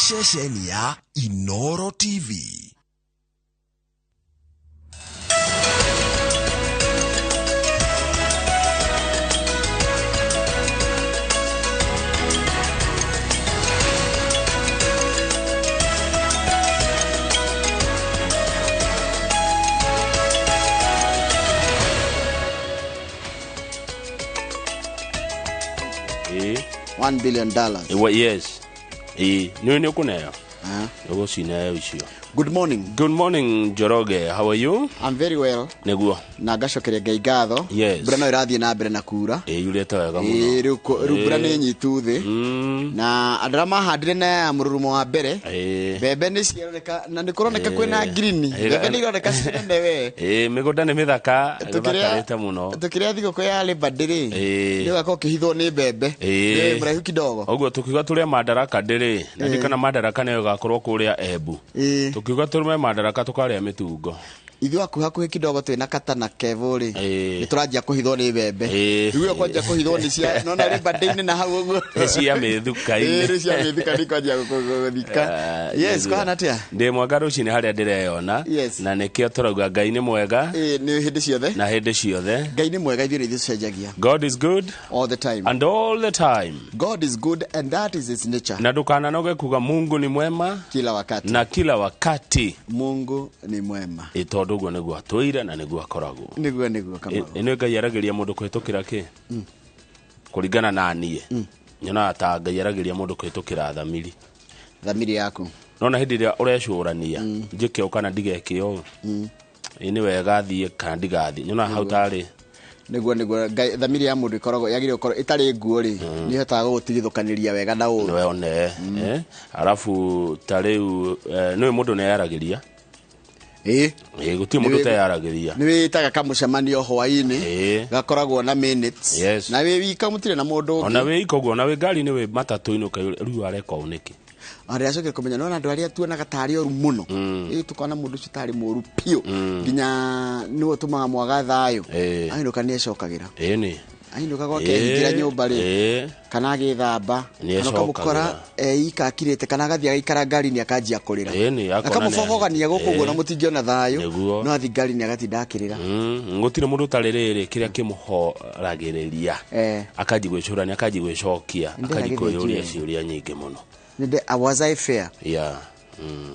Ceceni ya Inoro TV. Ĩĩ. $1 billion. Yes, ĩĩ, nĩ nĩ ũkũneo. Ah. Ũgũcineo icio. Good morning. Good morning, Njoroge, how are you? I'm very well. Nĩguo. Na ngacokeria Ngai ngatho. Yes. Mbura no ĩrathiĩ na mbere na kura. Ĩĩ, yurĩte wega mũno. Ĩĩ, rĩu rĩu mbura nĩ nyitu thĩ. Na andũ arĩa mahandire na ya mũrurumo wa mbere. Mbembe nĩ cironeka na nĩ kũroneka kwĩna green. Mbembe nĩ ironeka cinene we. Ĩĩ, mĩgũnda nĩ mĩthaka, ĩthakarĩte mũno. Tukĩrĩa thigũkũ ya Labor Day rĩ. Ĩĩ. Nĩ ũgakorwo ũkĩhithwo nĩ mbembe. Ĩĩ. Nĩ mũraihu kidogo. Ũguo tukiuga tũrĩa Madaraka ndĩrĩ na ndikana Madaraka nĩyo ĩgakorwo kũrĩa Embu. Tukiuga tũrĩme Madaraka tũkarĩa mĩtungo. Ithuĩ akuhĩ hakuhĩ kidogo twĩna kata na kevo rĩ. Ĩĩ. Nĩ tũranjia kũhithwo nĩ mbembe. Ĩĩ. Rĩu ĩyo kwanjia kũhithwo nĩ cia nona Labor Day-inĩ na hau ũguo. Nĩ cia mĩthuka-inĩ. Ĩĩ, rĩu cia mĩthuka nĩ kwanjia gũthika. Yes, Nĩguo. kwahana atĩa? Ndĩ mwega rũcinĩ harĩa ndĩreyona. Yes. Na nĩkĩo tũrauga Ngai nĩ mwega. Ĩĩ, nĩ hĩndĩ ciothe. Na hĩndĩ ciothe. Ngai nĩ mwega, ithuĩ nĩ ithuĩ tũcenjagia. God is good all the time. And all the time. God is good and that is his nature. Na ndũkananoge kuga Mungu ni mwema kila wakati. Na kila wakati. Mungu ni mwema. Ĩ, tondũ ũguo nĩguo atũire na nĩguo akoragwo. Nĩguo, nĩguo, Kamau. Ĩ, nĩ Ngai aragĩria mũndũ kũhĩtũkĩra kĩ? Kũringana na niĩ. Nyonaga ta Ngai aragĩria mũndũ kũhĩtũkĩra thamiri. Thamiri yaku. Nona hĩndĩ ĩrĩa ũrecũrania, njĩke ũũ kana ndigeke ũũ. Ĩ, nĩ wega thiĩ kana ndigathiĩ. Nyonaga hau tarĩ. Nĩguo, nĩguo, Ngai, thamiri ya mũndũ ĩkoragwo yagĩrĩirwo gũkorwo ĩtarĩ nguo rĩ, nĩ ĩhotaga gũgũtigithũkanĩria wega na ũũru. Nĩwe one, arabu ta rĩu, nĩũĩ mũndũ nĩeyaragĩria. Ĩĩ. Ĩĩ, gũtirĩ mũndũ ũteyaragĩria. Nĩ wĩtaga kamũcemanio hwaĩ-inĩ. Ĩĩ. Gakoragwo na minutes. Yes. Na wĩ wika mũtirĩ na mũndũ ũngĩ. Ona wĩ ika ũguo, ona wĩ ngari-inĩ, wĩ matatũ-inĩ, ũkaigua rĩu areka ũũ nĩkĩ? Arĩa acokire kũmenya, nĩwona andũ arĩa tuonaga tarĩ oru mũno. Ĩĩ, tũkona mũndũ ũcio tarĩ mũru biũ. Nginya nĩwe ũtũmaga mwaga thayũ. Ainũka nĩ ecokagĩra. Ĩĩ, nĩ. Ainũka gwake ehingĩra nyũmba rĩ. Kana agĩthamba. Nĩ Kana ũkamũkora ecokagĩra. eika akirĩte, kana agathiĩ agaikara ngari-inĩ akanjia kũrĩra. Ĩĩ, nĩ, akona nĩ Akamũbohogania gũkũ ũguo na mũtingĩona thayũ. Nĩguo. No athiĩ ngari-inĩ agatinda akĩrĩra. Gũtirĩ mũndũ ũtarĩ rĩrĩ kĩrĩa kĩmũhoragĩrĩria. Akanji gwĩcũrania, akanji gwĩcokia, Ndĩra akanji gĩthĩnjwo kwĩyũria ĩ. ciũria nyingĩ mũno. Nĩnde, was I fair? Yeah.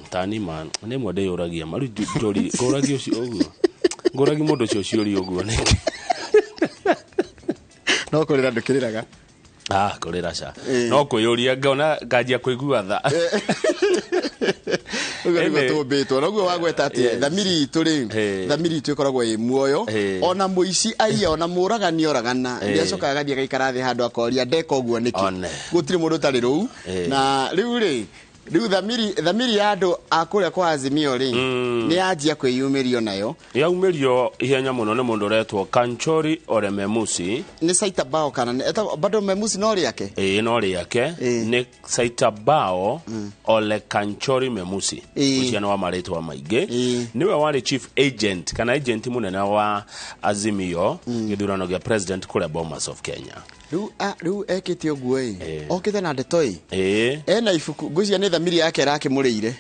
Tani ma nĩ mwe ndĩyũragia ma rĩu njũri ngũragia ũcio ũguo ngũragia mũndũ ũcio ciũria ũguo nĩkĩ? No kũrĩra ndũkĩrĩraga. Ah, kũrĩra ca. No kwĩyũria ngona nganjia kũigua tha. Ũguo nĩguo Anyway. tũmbĩtwo. Noguo wagweta atĩ Yes. thamiri itũ rĩ, thamiri itũ ĩkoragwo ĩ muoyo. Ona mũici aiya, ona mũragani oragana, nĩ acokaga agathiĩ agaikara thĩ handũ akoria ndeka ũguo nĩkĩ? One. Gũtirĩ mũndũ ũtarĩ rũu. Na rĩu rĩ, rĩu thamiri ya andũ a kũrĩa kwa Azimio rĩ, nĩ yanjia kwĩyumĩrio nayo. Yaumĩrio ihenya mũno nĩ mũndũ ũretwo Kanchori Ole Memusi. Nĩ Saitabao kana nĩ, etagwo, bado Memusi no rĩake? Ĩĩ, no rĩake. Nĩ Saitabao Ole Kanchori Memusi. Ũcio nĩ wa marĩtwa maingĩ. Nĩwe warĩ chief agent kana agent mũnene wa Azimio gĩthurano gĩa president kũrĩa Bomas of Kenya. Rĩu, rĩu ekĩte ũguo ĩ. Okĩte na ndeto ĩ. Ena ibuku, ngwĩciria nĩ thamiri yake ĩrakĩmũrĩire.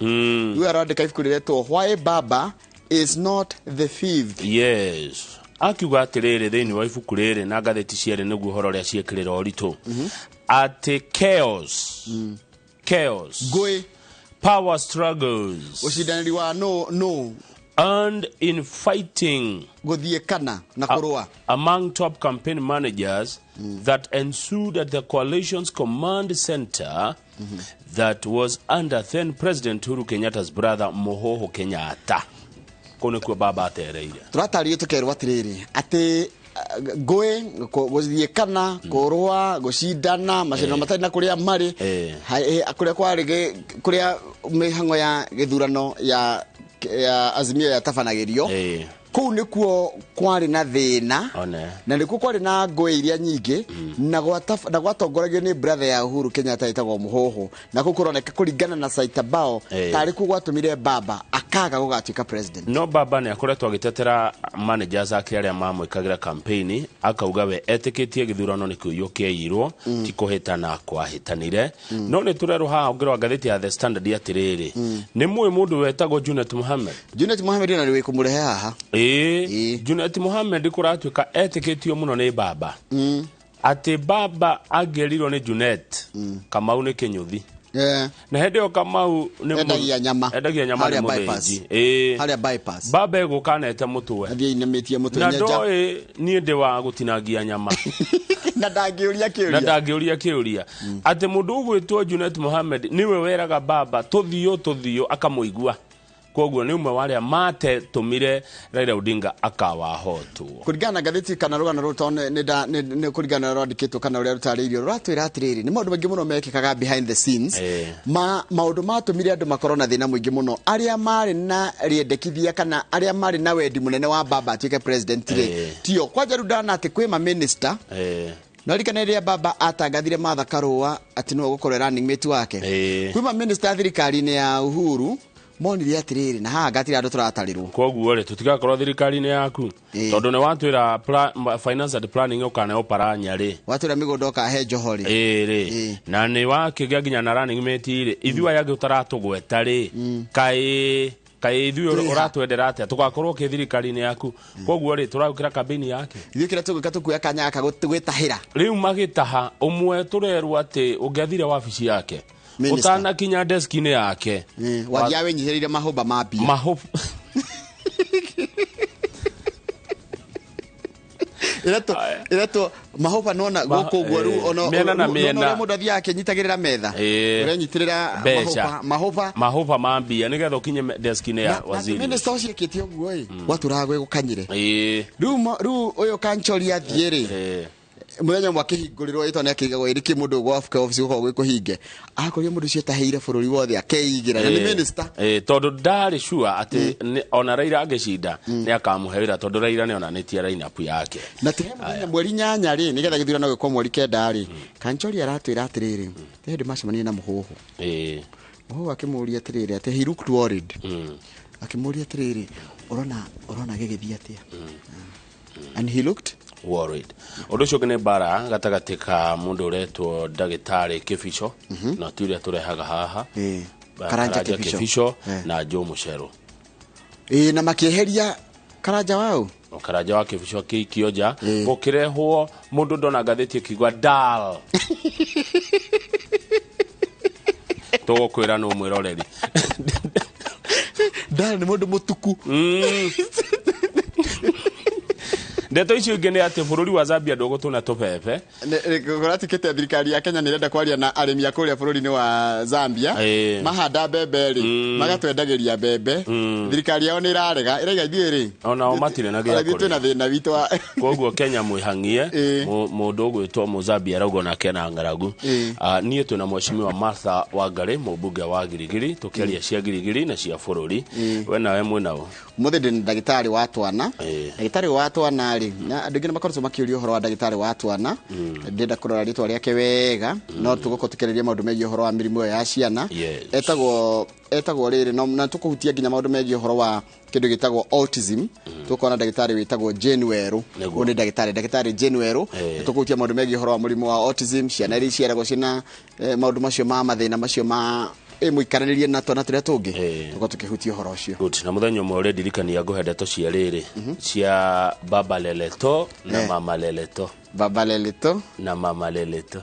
Rĩu arandĩka ibuku rĩretwo Why Baba is not the fifth. Yes. Akiuga atĩrĩrĩ thĩinĩ wa ibuku rĩrĩ na ngathĩti cierĩ nĩguo ũhoro ũrĩa ciĩkĩrĩra ũritũ. Atĩ chaos. Chaos. Ngũĩ. Power struggles. Ũcindanĩri wa no, no. And infighting. Gũthiĩ kana na kũrũa. Among top campaign managers that ensued at the coalition's command center that was under then President Uhuru Kenyatta's brother Muhoho Kenyatta. Kũu nĩkuo baba atereire. Tũratarĩrio tũkerwo atĩrĩrĩ, atĩ, ngũĩ, gũthiĩ kana, kũrũa, gũcindana, macindano matarĩ na kũrĩa marĩ, kũrĩa kwarĩ kũrĩa mĩhang'o ya gĩthurano ya Azimio yatabanagĩrio. Kũu nĩkuo kwarĩ na thĩna. One. Na nĩkuo kwarĩ na ngũĩ iria nyingĩ, na gwatongoragio nĩ brother ya Uhuru Kenyatta ĩtagwo Muhoho. Na kũu kũroneka kũringana na Saitabao, tarĩ kuo gwatũmire baba Akaga gũgatuĩka president. No Baba nĩ akoretwo agĩtetera managers ake arĩa mamwĩkagĩra campaign, akauga we etĩkĩtie gĩthurano nĩ kĩũiywo kĩaiyirwo, ti kũhĩtana kwahĩtanire. No nĩ tũrerwo haha ũngĩrora ngathĩti ya The Standard atĩrĩrĩ, nĩ mũĩ mũndũ wetagwo Junet Mohammed? Junet Mohamed ona nĩ wĩkũmũrehe haha. Ĩĩ. Ĩĩ. Junet Mohammed kũratuĩka etĩkĩtio mũno nĩ Baba, atĩ Baba angĩerirwo nĩ Junet Kamau nĩ kĩnyũthi, na hĩndĩ ĩyo Kamau nĩ Endagia nyama. Endagia nyama, nĩ Harĩa bypass. mũthĩnji. Ĩĩ. Harĩa bypass. Baba egũkanete mũtwe. Athiĩ inamĩtie mũtwe Na nyenja. ndoĩ niĩ ndĩ wa gũtinangia nyama. Na ndangĩũria Na kĩũria. ndangĩũria kĩũria, atĩ mũndũ ũgwĩtwo Junet Mohammed nĩwe weraga Baba tũthiũ tũthiũ, akamũigua. Koguo nĩ ũmwe wa arĩa matetũmire Raila Odinga akawahotwo. Kũringana na ngathĩti kana rũgano rũrũ, tondũ nĩ kũringana na rwandĩkĩtwo kana ũrĩa rũtarĩirio, rũratwĩra atĩrĩrĩ, nĩ maũndũ maingĩ mũno mekĩkaga behind the scenes, ma maũndũ matũmire andũ makorwo na thĩna mũingĩ mũno, arĩa marĩ na rĩendekithia kana arĩa marĩ na wendi mũnene wa Baba atuĩke president rĩ, tio kwanja rĩu ndana atĩ kwĩ ma minister. No ririkane rĩrĩa Baba atangathire Martha Karũa atĩ nĩwe ũgũkorwo e running mate wake, kwĩ ma minister thirikari-inĩ ya Uhuru monire atĩrĩrĩ, na haha ngatira andũ tũratarĩrwo. Koguo rĩ, tũtigakorwo thirikari-inĩ yaku, tondũ nĩ watwĩra finance and planning ũkaneo Paranya rĩ. Watwĩra mĩgũnda ũkahe Njoho rĩ. Ĩĩ rĩ. Na nĩ wakĩgĩa nginya na running mate rĩ, ithuĩ aya angĩ ũtaratũgweta rĩ, kaĩ ithuĩ Twĩha. ũratwendera atĩa tũgakorwo kĩ thirikari-inĩ yaku? Koguo rĩ, tũragũkĩra kambĩini yake. Ithuĩ kĩrĩa tũgwĩka, tũkuoya kanya gaka gwĩtahĩra. Rĩu magĩtaha ũmwe, tũrerwo atĩ ũngĩathire wabici yake, Minister. ũtanakinya deski-inĩ yake, Wathiaga wĩnyihĩrĩire mahũba ma mbia. Mahũ Ĩretwo mahũba nona gũkũ ũguo rĩu ona Mĩena na rĩu mĩena. nona ũrĩa mũndũ athiaga akĩnyitagĩrĩra metha, ũrenyitĩrĩra Mbeca. mahũba. Mahũba ma mbia nĩgetha ũkinye deski-inĩ ya Na waziri. Minister ũcio ĩkĩte ũguo ĩ, gwatũraga gwĩ gũkanyire. Rĩu ũyũ Kanchori athiĩ rĩ, mũthenya ũmwe akĩhingũrĩrwo ĩtwa nĩ akĩigagwo ĩrĩ kĩ mũndũ gwabuka obici gũkoragwo gwĩ kũhinge, akorire mũndũ ũcio etahĩire bũrũri wothe akeigĩra, na nĩ minister. Tondũ ndarĩ sure atĩ ona Raila angĩcinda nĩ akamũhe wĩra, tondũ Raila nĩ onanĩtie line-up yake. Na ti he mũthenya mweri 8 rĩ, nĩgetha gĩthurano gĩkorwo mweri 9 rĩ, Kanchori aratwĩra atĩrĩrĩ, te hĩndĩ macemanirie na Mũhũhũ. Mũhũhũ akĩmũria atĩrĩrĩ, atĩ he looked worried, akĩmũria atĩrĩrĩ, ũrona gĩgĩthiĩ atĩa? And he looked worried. Ũndũ ũcio ũngĩ nĩ mbara gatagatĩ ka mũndũ ũretwo ndagĩtarĩ Kĩbico, na ti ũrĩa tũrehaga haha. Karanja Kĩbico. Kĩbico na Joe Mũcero. Ĩĩ, na makĩeheria Karanja wao. Karanja wa Kĩbico akĩikio nja, gũkĩrehwo mũndũ ndona ngathĩti ĩkiuga dal tũgũkwĩra nũ mwĩroreri. Dal nĩ mũndũ mũtuku. Ndeto icio ingĩ nĩ atĩ bũrũri wa Zambia ndũgũtũna tũbebe. Kũratikĩte thirikari ya Kenya nĩ ĩrenda kwaria na arĩmi a kũrĩa bũrũri-inĩ wa Zambia, mahanda mbembe rĩ, magatwendagĩria mbembe. Thirikari yao nĩ ĩrarega, ĩraiga ithuĩ rĩ, Onao matirĩ na gĩa ona ithuĩ kũrĩa. twĩna thĩna witũ wa Koguo Kenya mwĩhang'ie. Mũndũ ũgwĩtwo Mũzambia arauga onake na ng'aragu. Ah, niĩ twĩna mheshimiwa Martha Wangari, mũmbunge wa Girigiri, tũkĩaria cia Girigiri na cia bũrũri. We nawe mwĩnao? Mũthĩ ndĩ na ndagĩtarĩ wa twana. Ndagĩtarĩ wa twana rĩ, na andũ aingĩ nĩ makoretwo makĩũria ũhoro wa ndagĩtarĩ wa twana. Ndĩrenda kũrora rĩtwa rĩake wega, no tũgũkorwo tũkĩarĩria maũndũ megiĩ ũhoro wa mĩrimũ ĩyo ya ciana. Etagwo rĩrĩ, na tũkũhutia nginya maũndũ megiĩ ũhoro wa kĩndũ gĩtagwo autism. Tũkona ndagĩtarĩ wĩtagwo Jane Werũ. Ũyũ nĩ ndagĩtarĩ Jane Werũ. Tũkũhutia maũndũ megiĩ ũhoro wa mũrimũ wa autism, ciana iria iciaragwo ciĩna maũndũ macio ma mathĩna macio ma mũikaranĩrie na twana tũrĩa tũngĩ. Tũkorwo tũkĩhutia ũhoro ũcio. Good. Na mũthenya ũmwe ũrendirikania ngũhe ndeto cia rĩrĩ cia baba leleto na mama leleto. Baba leleto na mama leleto,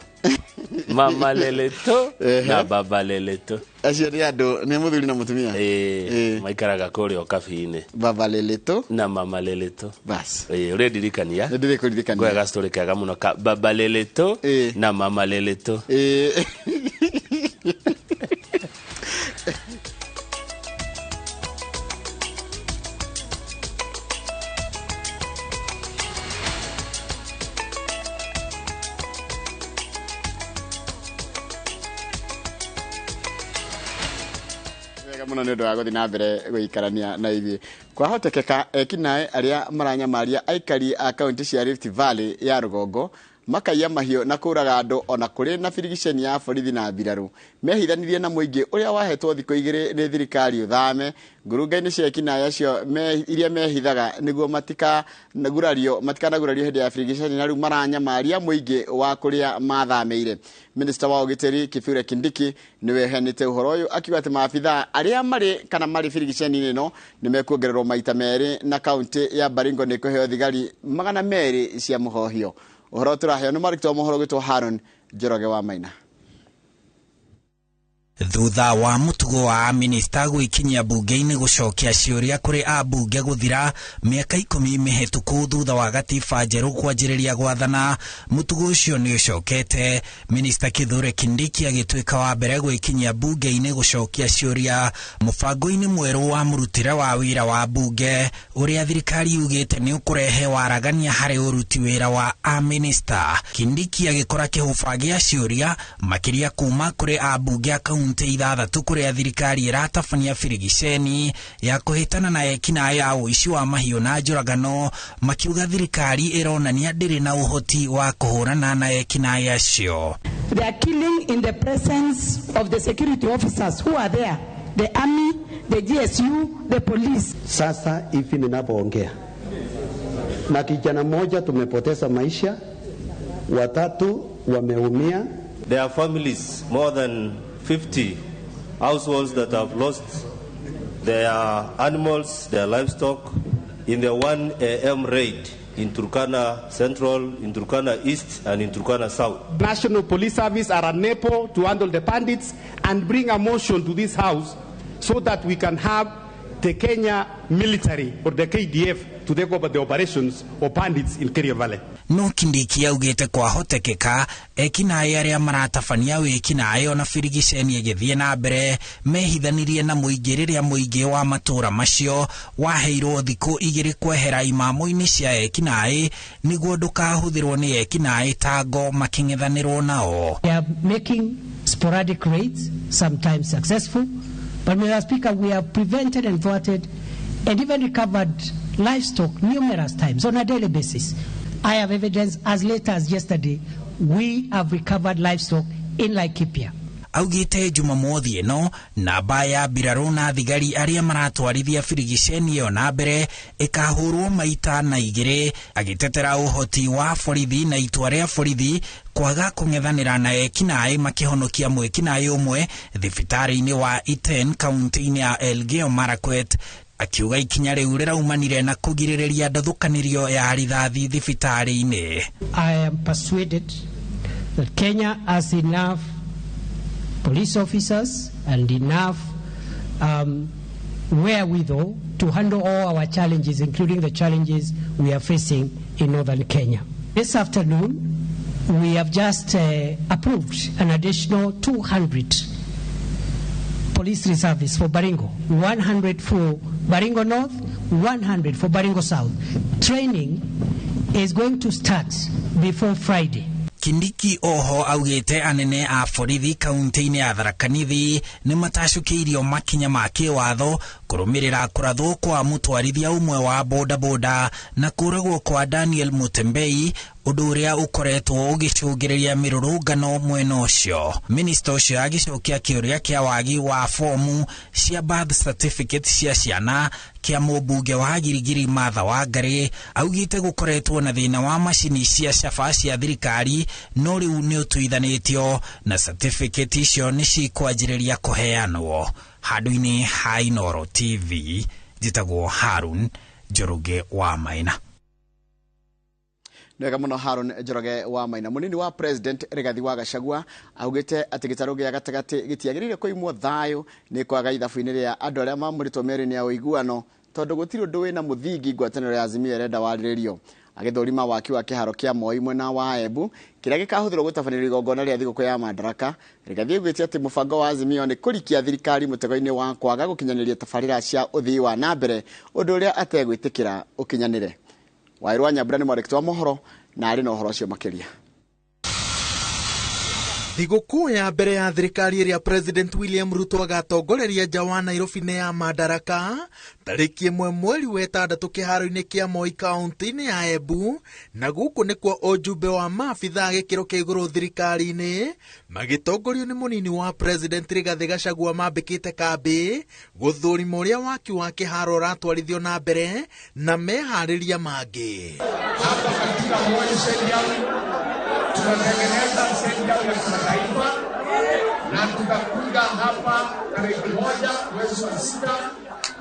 mama leleto na baba leleto. Acio nĩ andũ, nĩ mũthuri na mũtumia. Maikaraga kũrĩa ũkabi-inĩ. Baba leleto na mama leleto. Bas. Ũrendirikania. Nĩ ndĩrĩkũririkania. Ngũhe gastori kega mũno ka baba leleto na mama leleto. Wega mũno nĩ ũndũ wa gũthiĩ na mbere gũikarania na ithuĩ. Kwahotekeka ekinaĩ arĩa maranyamaria aikari a kaunti cia Rift Valley ya rũgongo Makaiya mahiũ na kũraga andũ ona kũrĩ na birigiceni ya borithi na mbirarũ. Mehithanirie na mũingĩ ũrĩa wahetwo thikũ 2 nĩ thirikari ũthame ngurunga-inĩ cia ekinaĩ acio iria mehithaga nĩguo matikanagurario hĩndĩ ya birigiceni na rĩu maranyamaria mũingĩ wa kũrĩa mathamĩire. Minista wa ũgitĩri Kithure Kindiki nĩwe ũheanĩte ũhoro ũyũ akiuga atĩ maabithaa arĩa marĩ kana marĩ birigiceni-inĩ ĩno nĩ mekuongererwo maita 2 na kaunti ya Baringo nĩ kũheo thigari 200 cia mũhohio. Ũhoro tũraheo nĩ mwandĩki wa mohoro gwĩtwo Haron Njoroge wa Maina. Thutha wa mutugo wa minista gwikinyia bunge-inĩ gũcokia ciũria kũrĩ ambunge gũthira mĩaka 10 mĩhĩtũku thutha wa gatiba njerũ kwanjĩrĩria gwathana, mutugo ũcio nĩ ũcokete. Minista Kithure Kindiki agĩtuĩka wa mbere gwĩkinyia bunge-inĩ gũcokia ciũria mũbango-inĩ mwerũ wa mũrutĩre wa wĩra wa bunge ũrĩa thirikari yugĩte nĩ ũkũrehe waragania harĩ ũruti wĩra wa aminista. Kindiki agĩkora kĩhũba gĩa ciũria makĩria kuma kũrĩ ambunge a kaunti 6 kũrĩa thirikari ĩratabania birigiceni ya kũhĩtana na ekinaĩ a ũici wa mahiũ na njũragano, makiuga thirikari ĩronania ndĩrĩ na ũhoti wa kũhũrana na ekinaĩ acio. They are killing in the presence of the security officers who are there, the army, the GSU, the police. Sasa hivi ninapoongea na kijana mmoja tumepoteza maisha, 3 wameumia. There are families, more than 50 households that have lost their animals, their livestock in the 1 a.m. raid in Turkana Central, in Turkana East, and in Turkana South. National Police Service are unable to handle the bandits and bring a motion to this house so that we can have the Kenya military or the KDF to take over the operations of bandits in Kerio Valley. No Kindiki augĩte kwahotekeka ekinaĩ arĩa maratabania wĩkinaĩ ona birigiceni ĩgĩthiĩ na mbere mehithanirie na mũingĩ rĩrĩa mũingĩ wa matũũra macio waheirwo thikũ 2 kwehera imamo-inĩ cia ekinaĩ nĩguo ndũkahũthĩrwo nĩ ekinaĩ ta ngo makĩng'ethanĩrwo nao. They are making sporadic raids, sometimes successful, but Mr. Speaker, we have prevented and thwarted and even recovered livestock numerous times on a daily basis. I have evidence as late as yesterday, we have recovered livestock in Laikipia. Augĩte Jumamothi ĩno namba ya mbirarũ na thigari arĩa maratwarithia birigiceni ĩyo na mbere ĩkahũrwo maita na 2, agĩtetera ũhoti wa borithi na itua rĩa borithi kwaga kũng'ethanĩra na ekinaĩ makĩhonokia mwĩkinaĩ ũmwe thibitarĩ-inĩ wa Iten kaunti-inĩ ya Elgeyo Marakwet. Akiuga ikinya rĩu rĩraumanire na kũgirĩrĩria ndathũkanĩrio ya rithathi thibitarĩ-inĩ. I am persuaded that Kenya has enough police officers and enough wherewithal to handle all our challenges, including the challenges we are facing in northern Kenya. This afternoon, we have just approved an additional 200 police reservists for Baringo, 100 for Baringo North, 100 for Baringo South. Training is going to start before Friday. Kindiki oho augĩte anene a borithi kaunti-inĩ ya Tharaka Nithi nĩ matacũkĩirio makinya ma kĩwatho kũrũmĩrĩra kũrathwo kwa mũtwarithia ũmwe wa bodaboda na kũragwo kwa Daniel Mutembei, ũndũ ũrĩa ũkoretwo ũgĩcũngĩrĩria mĩrũrũngano mwena ũcio. Minista ũcio agĩcokia kĩũria kĩa wagi wa fomu cia birth certificate cia ciana kĩa mũmbunge wa Girigiri Martha Wangari, augĩte gũkoretwo na thĩna wa macini cia caba cia thirikari no rĩu nĩ ũtuithanĩtio na certificate icio nĩ cikwanjĩrĩria kũheanwo. Handũ-inĩ ha Inooro TV, njĩtagwo Harun Njoroge wa Maina. Nĩwega mũno Haron Njoroge wa Maina. Mũnini wa President Rigathi wa Gachagua augĩte atĩ gĩtarũ gĩa gatagatĩ gĩtiagĩrĩire kũimwo thayũ nĩ kwaga ithabu-inĩ rĩa andũ arĩa mamũrĩtwo mĩario-inĩ ya ũiguano tondũ gũtirĩ ũndũ wĩna mũthingi ngwatanĩro ya Azimio ĩrenda warĩrĩrio. Agĩthũrima waki wa kĩharo kĩa Moi mwena wa Embu kĩrĩa gĩkahũthĩrwo gũtabanĩrio igongona rĩa thigũkũ ya Madaraka, Rigathi augĩte atĩ mũbango wa Azimio nĩ kũrikia thirikari mũtego-inĩ wa kwaga gũkinyanĩria tabarĩra cia ũthii wa na mbere, ũndũ ũrĩa ategwĩtĩkĩra ũkinyanĩre. Wairũ wa Nyambura nĩ mwandĩki wa mohoro na arĩ na ũhoro ũcio makĩria. Thigũkũ ya mbere ya thirikari ĩrĩa President William Ruto agatongoreria nja wa Nairobi nĩ ya Madaraka tarĩki 1 mweri wa 6 kĩharo-inĩ kĩa Moi kaunti-inĩ ya Embu, na gũkũ nĩkuo ũjumbe wa maabithaa gĩkĩro kĩa igũrũ thirikari-inĩ magĩtongorio nĩ mũnini wa President Rigathĩ Gachagua mambĩkĩte kambĩ gũthũrima ũrĩa waki wa kĩharo ũratwarithio na mbere na meharĩria mangĩ. Hapa katika Moi Stadium tunatengeneza stadium ya kimataifa na tutakuja hapa tarehe 1 mwezi wa 6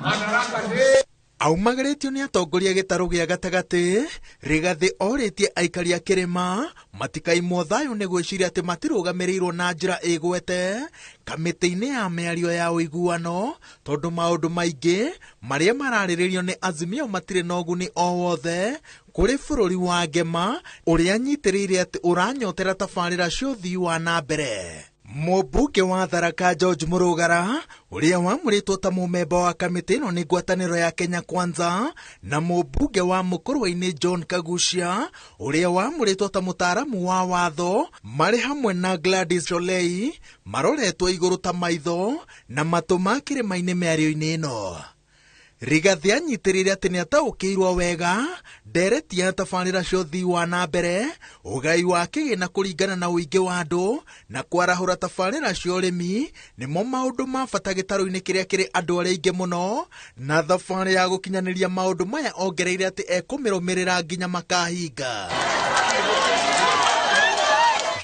Madaraka Day. Aumagĩrĩtio nĩ atongoria gĩtarũ gĩa gatagatĩ, Rigathĩ orĩtie aikari a kĩrĩma matikaimwo thayũ nĩ gwĩciria atĩ matirũgamĩrĩirwo na njĩra ĩgwete kamĩtĩ-inĩ ya mĩario ya ũiguano, tondũ maũndũ maingĩ marĩa mararĩrĩrio nĩ Azimio matirĩ na ũguni o wothe kũrĩ bũrũri wa Ngema ũrĩa anyitĩrĩire atĩ ũranyotera tabarĩra cia ũthii wa na mbere. Mũmbunge wa Tharaka George Mũrũgara ũrĩa wamũrĩtwo ta mũmemba wa kamĩtĩ ĩno nĩ ngwatanĩro ya Kenya Kwanza, na mũmbunge wa Mũkũrwe-inĩ John Kagucia ũrĩa wamũrĩtwo ta mũtaaramu wa watho, marĩ hamwe na Gladys Sholei maroretwo igũrũ ta maitho na matũ ma kĩrĩma-inĩ mĩario-inĩ ĩno. Rigathĩ anyitĩrĩire atĩ nĩataũkĩirwo wega ndereti ya tabarĩra cia ũthii wa na mbere, ũgai wa kĩgĩna kũringana na ũingĩ wa andũ, na kwarahũra tabarĩra cia ũrĩmi nĩmo maũndũ ma bata gĩtarũ-inĩ kĩrĩa kĩrĩ andũ arĩa aingĩ mũno, na thabarĩ ya gũkinyanĩria maũndũ maya ongereire atĩ ekũmĩrũmĩrĩra nginya makahinga.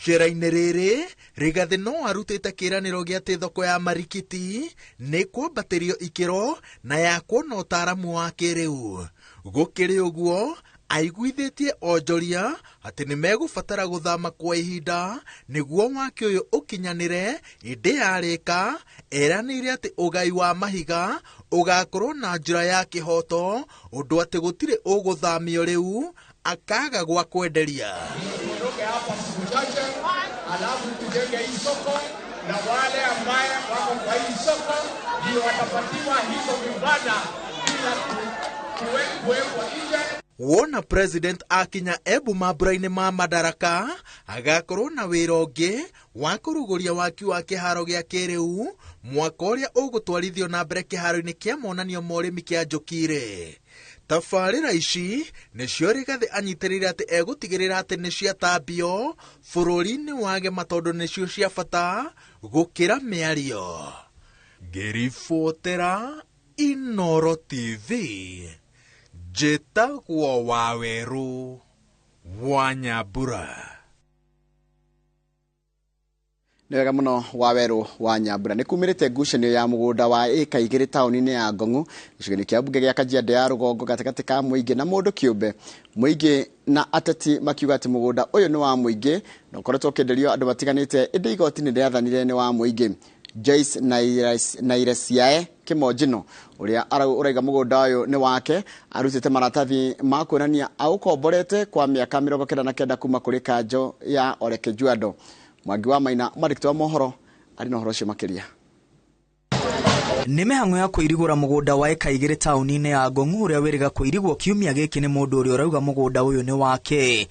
Icera-inĩ rĩrĩ, Rigathĩ no arutĩte kĩĩranĩro gĩa atĩ thoko ya Marikiti nĩ kwambatĩrio ikĩro na ya kuona ũtaaramu wa kĩrĩu. Gũkĩrĩ ũguo, aiguithĩtie onjoria atĩ nĩ megũbatara gũthama kwa ihinda nĩguo waki ũyũ ũkinyanĩre, ĩndĩ yarĩka eranĩire atĩ ũgai wa mahiga ũgakorwo na njĩra ya kĩhoto, ũndũ atĩ gũtirĩ ũgũthamio rĩu akaga gwa kwenderia. Tuondoke hapa siku chache, alafu tujenge hii soko, na wale ambaye wako kwa hii soko ndio watapatiwa hizo vibanda bila kuwekwa nje. Wona President akinya Embu mambura-inĩ ma Madaraka agakorwo na wĩra ũngĩ wa kũrugũria waki wa kĩharo gĩa kĩrĩu mwaka ũrĩa ũgũtwarithio na mbere kĩharo-inĩ kĩa monanio ma ũrĩmi kĩa Njũkire. Tabarĩra ici nĩcio Rigathĩ anyitĩrĩire atĩ egũtigĩrĩra atĩ nĩ ciatambio bũrũri-inĩ wa Gema tondũ nĩcio cia bata gũkĩra mĩario. Ngĩribotera Inooro TV, njĩtagwo Wawerũ wa Nyambura. Nĩ wega mũno Wawerũ wa Nyambura. Nĩ kumĩrĩte ngucanio ya mũgũnda wa ĩka 2 taũni-inĩ ya Ngong'u gĩcigo-inĩ kĩa mbunge gĩa Kajiado ya rũgongo gatagatĩ ka mũingĩ na mũndũ kĩũmbe. Mũingĩ na ateti makiuga atĩ mũgũnda ũyũ nĩ wa mũingĩ na ũkoretwo ũkĩenderio andũ matiganĩte, ĩndĩ igoti nĩ rĩathanire nĩ wa mũingĩ. Joyce Nairesiae Kĩmonjino ũrĩa ũraiga mũgũnda ũyũ nĩ wake arutĩte maratathi ma kuonania aũkomborete kwa mĩaka 99 kuma kũrĩ kanjo ya Ole Kĩjuando. Mwangi wa Maina, mwandĩki wa mohoro, arĩ na ũhoro ũcio makĩria. Nĩ mĩhang'o ya kũirigũra mũgũnda wa ĩka 2 taũni-inĩ ya Ngong'u ũrĩa wĩrĩga kũirigwo kiumia gĩkĩ nĩ mũndũ ũrĩa ũrauga mũgũnda ũyũ nĩ wake.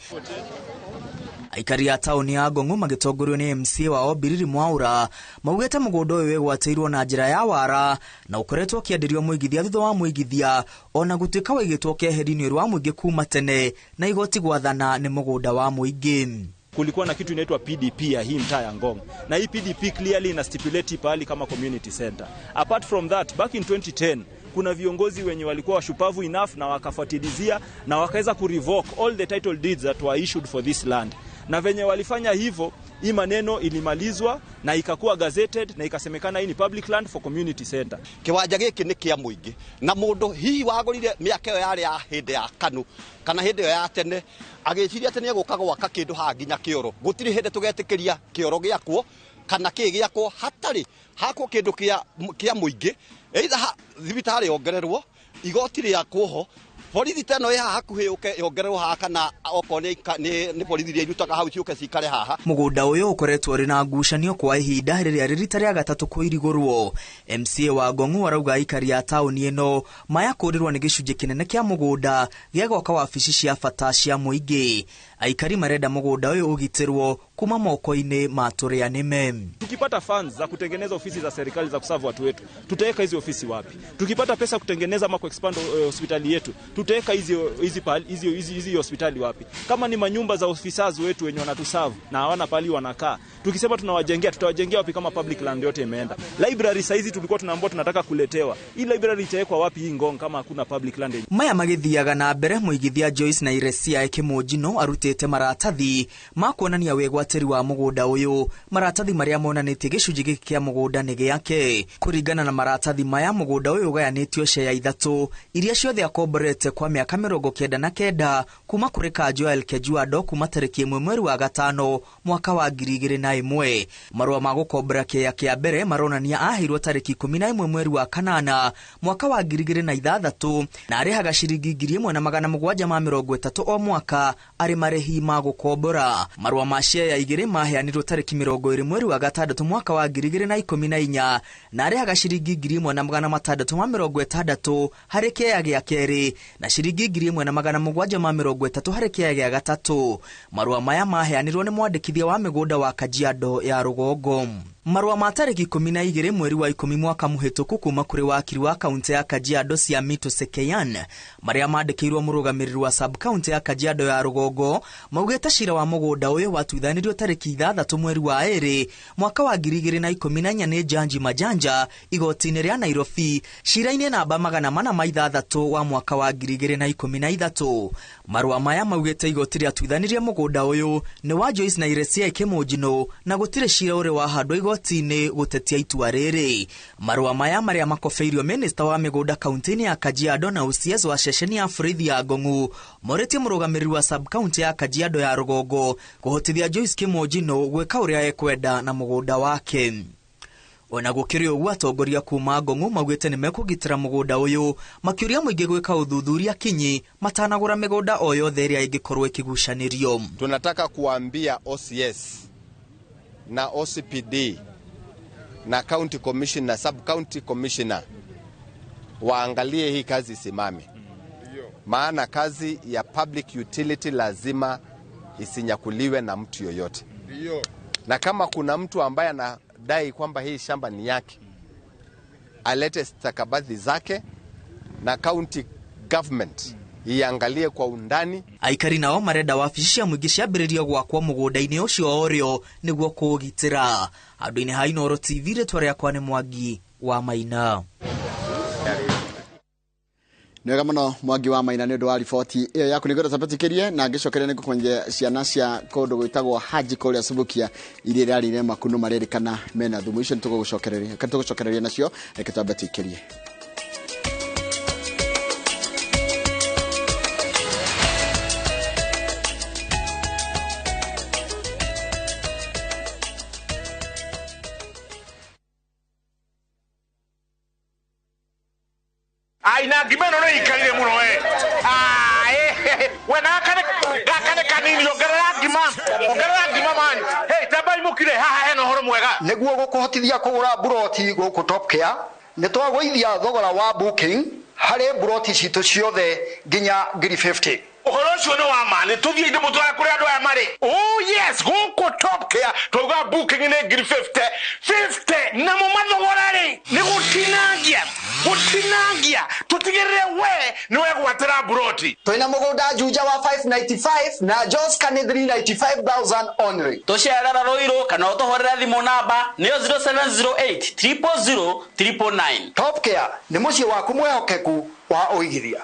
Aikari a taũni ya Ngong'u magĩtongorio nĩ MCA wao Mbiriri Mwaura maugĩte mũgũnda ũyũ wĩgwatĩirwo na njĩra ya wara na ũkoretwo ũkĩenderio mũigithia thutha wa mũigithia, ona gũtuĩka waigĩtwo keheri-inĩ wa mũingĩ kuma tene na igoti gwathana nĩ mũgũnda wa mũingĩ. Kulikuwa na kitu inaitwa PDP ya hii mtaa ya Ngong, na hii PDP clearly ina stipulate pahali kama community center. Apart from that, back in 2010 kuna viongozi wenye walikuwa washupavu enough na wakafuatilizia na wakaweza kurevoke all the title deeds that were issued for this land. Na venye walifanya hivyo, hii maneno ilimalizwa na ikakuwa gazetted na ikasemekana hii ni public land for community center. Kiwanja giki ni kia muingi na mundu hihi wagurire miaka iyo yari ya hindi ya KANU kana hindi iyo ya tene agiciria ati ni eguka gwaka kindu haha nginya kioro. Gutiri hindi tugetikiria kioro giakwo kana ki giakwo hatari hakwo kindu kia muingi, either thibitari yongererwo, igoti riakwo ho, borithi ta ĩno ĩ haha hakuhĩ yũke yongererwo haha, kana okorwo nĩ borithi iria irutaga hau ciũke cikare haha. Mũgũnda ũyũ ũkoretwo ũrĩ na ngucanio kwa ihinda rĩrĩa rĩ rita rĩa gatatũ kũirigũrwo. MCA wa Ngong'u arauga aikari a taũni ĩno maya kũrĩrwo nĩ gĩcunjĩ kĩnene kĩa mũgũnda gĩa gwaka wabici cia bata cia mũingĩ. Aikari marenda mũgũnda ũyũ ũgitĩrwo kuma moko-inĩ ma tũrĩa nĩme. Tukipata funds za kutengeneza ofisi za serikali za kuserve watu wetu, tutaweka hizi ofisi wapi? Tukipata pesa kutengeneza ama kuexpand hospitali yetu, tutaweka hizi hospitali wapi? Kama ni manyumba za officers wetu wenye wanatuserve na hawana pali wanakaa, tukisema tunawajengea, tutawajengea wapi kama public land yote imeenda? Library saizi tulikuwa tunaambiwa tunataka kuletewa. Hii library itawekwa wapi hii Ngong kama hakuna public land? Maya magithiaga na mbere muigithia Joyce na Iresia Kimojino arutite maratathi ma kuonania wĩgwatĩri wa mũgũnda ũyũ. Maratathi marĩa monanĩtie gĩcunjĩ gĩkĩ kĩa mũgũnda nĩ gĩake. Kũringana na maratathi maya, mũgũnda ũyũ ũgayanĩtio share 3 iria ciothe akomborete kwa mĩaka 99 kuma kũrĩ Kanjo ya Elkejuado kuma tarĩki 1 mweri wa 5 mwaka wa 2001. Marũa ma gũkombora kĩea kĩa mbere maronania aheirwo tarĩki 11 mweri wa 8 mwaka wa 2006 na arĩhaga ciringi 1730 o mwaka arĩ marĩhi ma gũkombora. Marũa ma share 2 maheanirwo tarĩki 20 mweri wa 6 mwaka wa 2014 na arĩhaga ciringi 1660 harĩ kĩea gĩa kerĩ na ciringi 1730 harĩ kĩea gĩa gatatũ. Marũa maya maheanirwo nĩ mwandĩkithia wa mĩgũnda wa Kajiado ya Rũgongo. Marũa ma tarĩki 12 mweri wa 10 mwaka mũhĩtũku kuma kũrĩ wakiri wa kaunti ya Kajiado Siamito Sekeyan marĩa mandĩkĩirwo mũrũgamĩrĩri wa sub kaunti ya Kajiado ya Rũgongo maugĩte cira wa mũgũnda ũyũ watuithanirio tarĩki 6 mweri wa 2 mwaka wa 2014 nĩ Janji Majanja igoti-inĩ rĩa Nairobi cira-inĩ namba 406 wa mwaka wa 2013. Marũa maya maugĩte igoti rĩatuithanirie mũgũnda ũyũ nĩ wa Joyce na Iresia Kimojino na gũtirĩ cira ũrĩ wahandwo igoti-inĩ gũtetia itua rĩrĩ. Marũa maya marĩa makobeirio minista wa mĩgũnda kaunti-inĩ ya Kajiado na OCS wa ceceni ya borithi ya Ngong'u morĩtie mũrũgamĩrĩri wa sub kaunti ya Kajiado ya Rũgongo kũhotithia Joyce Kimojino gwĩka ũrĩa ekwenda na mũgũnda wake. Ona gũkĩrĩ ũguo, atongoria kuma Ngong'u maugĩte nĩ mekũgitĩra mũgũnda ũyũ makĩũria mũingĩ gwĩka ũthuthuria kinyi matanagũra mĩgũnda o yothe ĩrĩa ĩngĩkorwo ĩkĩgucanĩrio. Tunataka kuambia OCS na OCPD na county commissioner, sub county commissioner waangalie hii kazi isimame. Maana kazi ya public utility lazima isinyakuliwe na mtu yoyote. Na kama kuna mtu ambaye anadai kwamba hii shamba ni yake, alete stakabadhi zake na county government iangalie kwa undani. Aikari nao marenda wabici cia mũingĩ ciambĩrĩrio gwakwo mũgũnda-inĩ ũcio orĩo nĩguo kũũgitĩra. Handũ-inĩ ha Inooro TV, rĩtwa rĩakwa nĩ Mwangi wa Maina. Nĩ wega mũno Mwangi wa Maina nĩ ũndũ wa riboti ĩyo yaku. Nĩ ngwenda twambatĩkĩrie na ngĩcokeria nĩ ngũkũmenyithia ciana cia kũndũ gwĩtagwo Haji kũrĩa Subukia iria irarĩire makunũ marerĩkana mena thumu. Icio nĩ tũgũcokereria nacio, reke twambatĩkĩrie. Aina ngima ĩno nĩ ikarire mũno we. We gaka nĩ kanini, ongerera ngima man. Hey, tambai mũkire haha hena ũhoro mwega. Nĩguo gũkũhotithia kũgũra mburoti gũkũ Top Care, nĩ twagũithia thogora wa booking harĩ mburoti citũ ciothe nginya 50,000. Ũhoro ũcio nĩ wa ma, nĩ tũthiĩ ndĩmũtware kũrĩa andũ aya marĩ. Oh yes, gũkũ Top Care twauga booking nĩ 50,000 50 namo mathogora rĩ nĩ gũtinangia tũtigĩrĩre we nĩ wegwatĩra mburoti. Twĩna mũgũnda Juja wa 595 na Joska nĩ 395,000 only. Tũcerera Ruiru kana ũtũhũrĩre thimũ namba nĩyo 0708 000 999. Top Care nĩ mũciĩ waku mwĩhokeku wa ũigithia.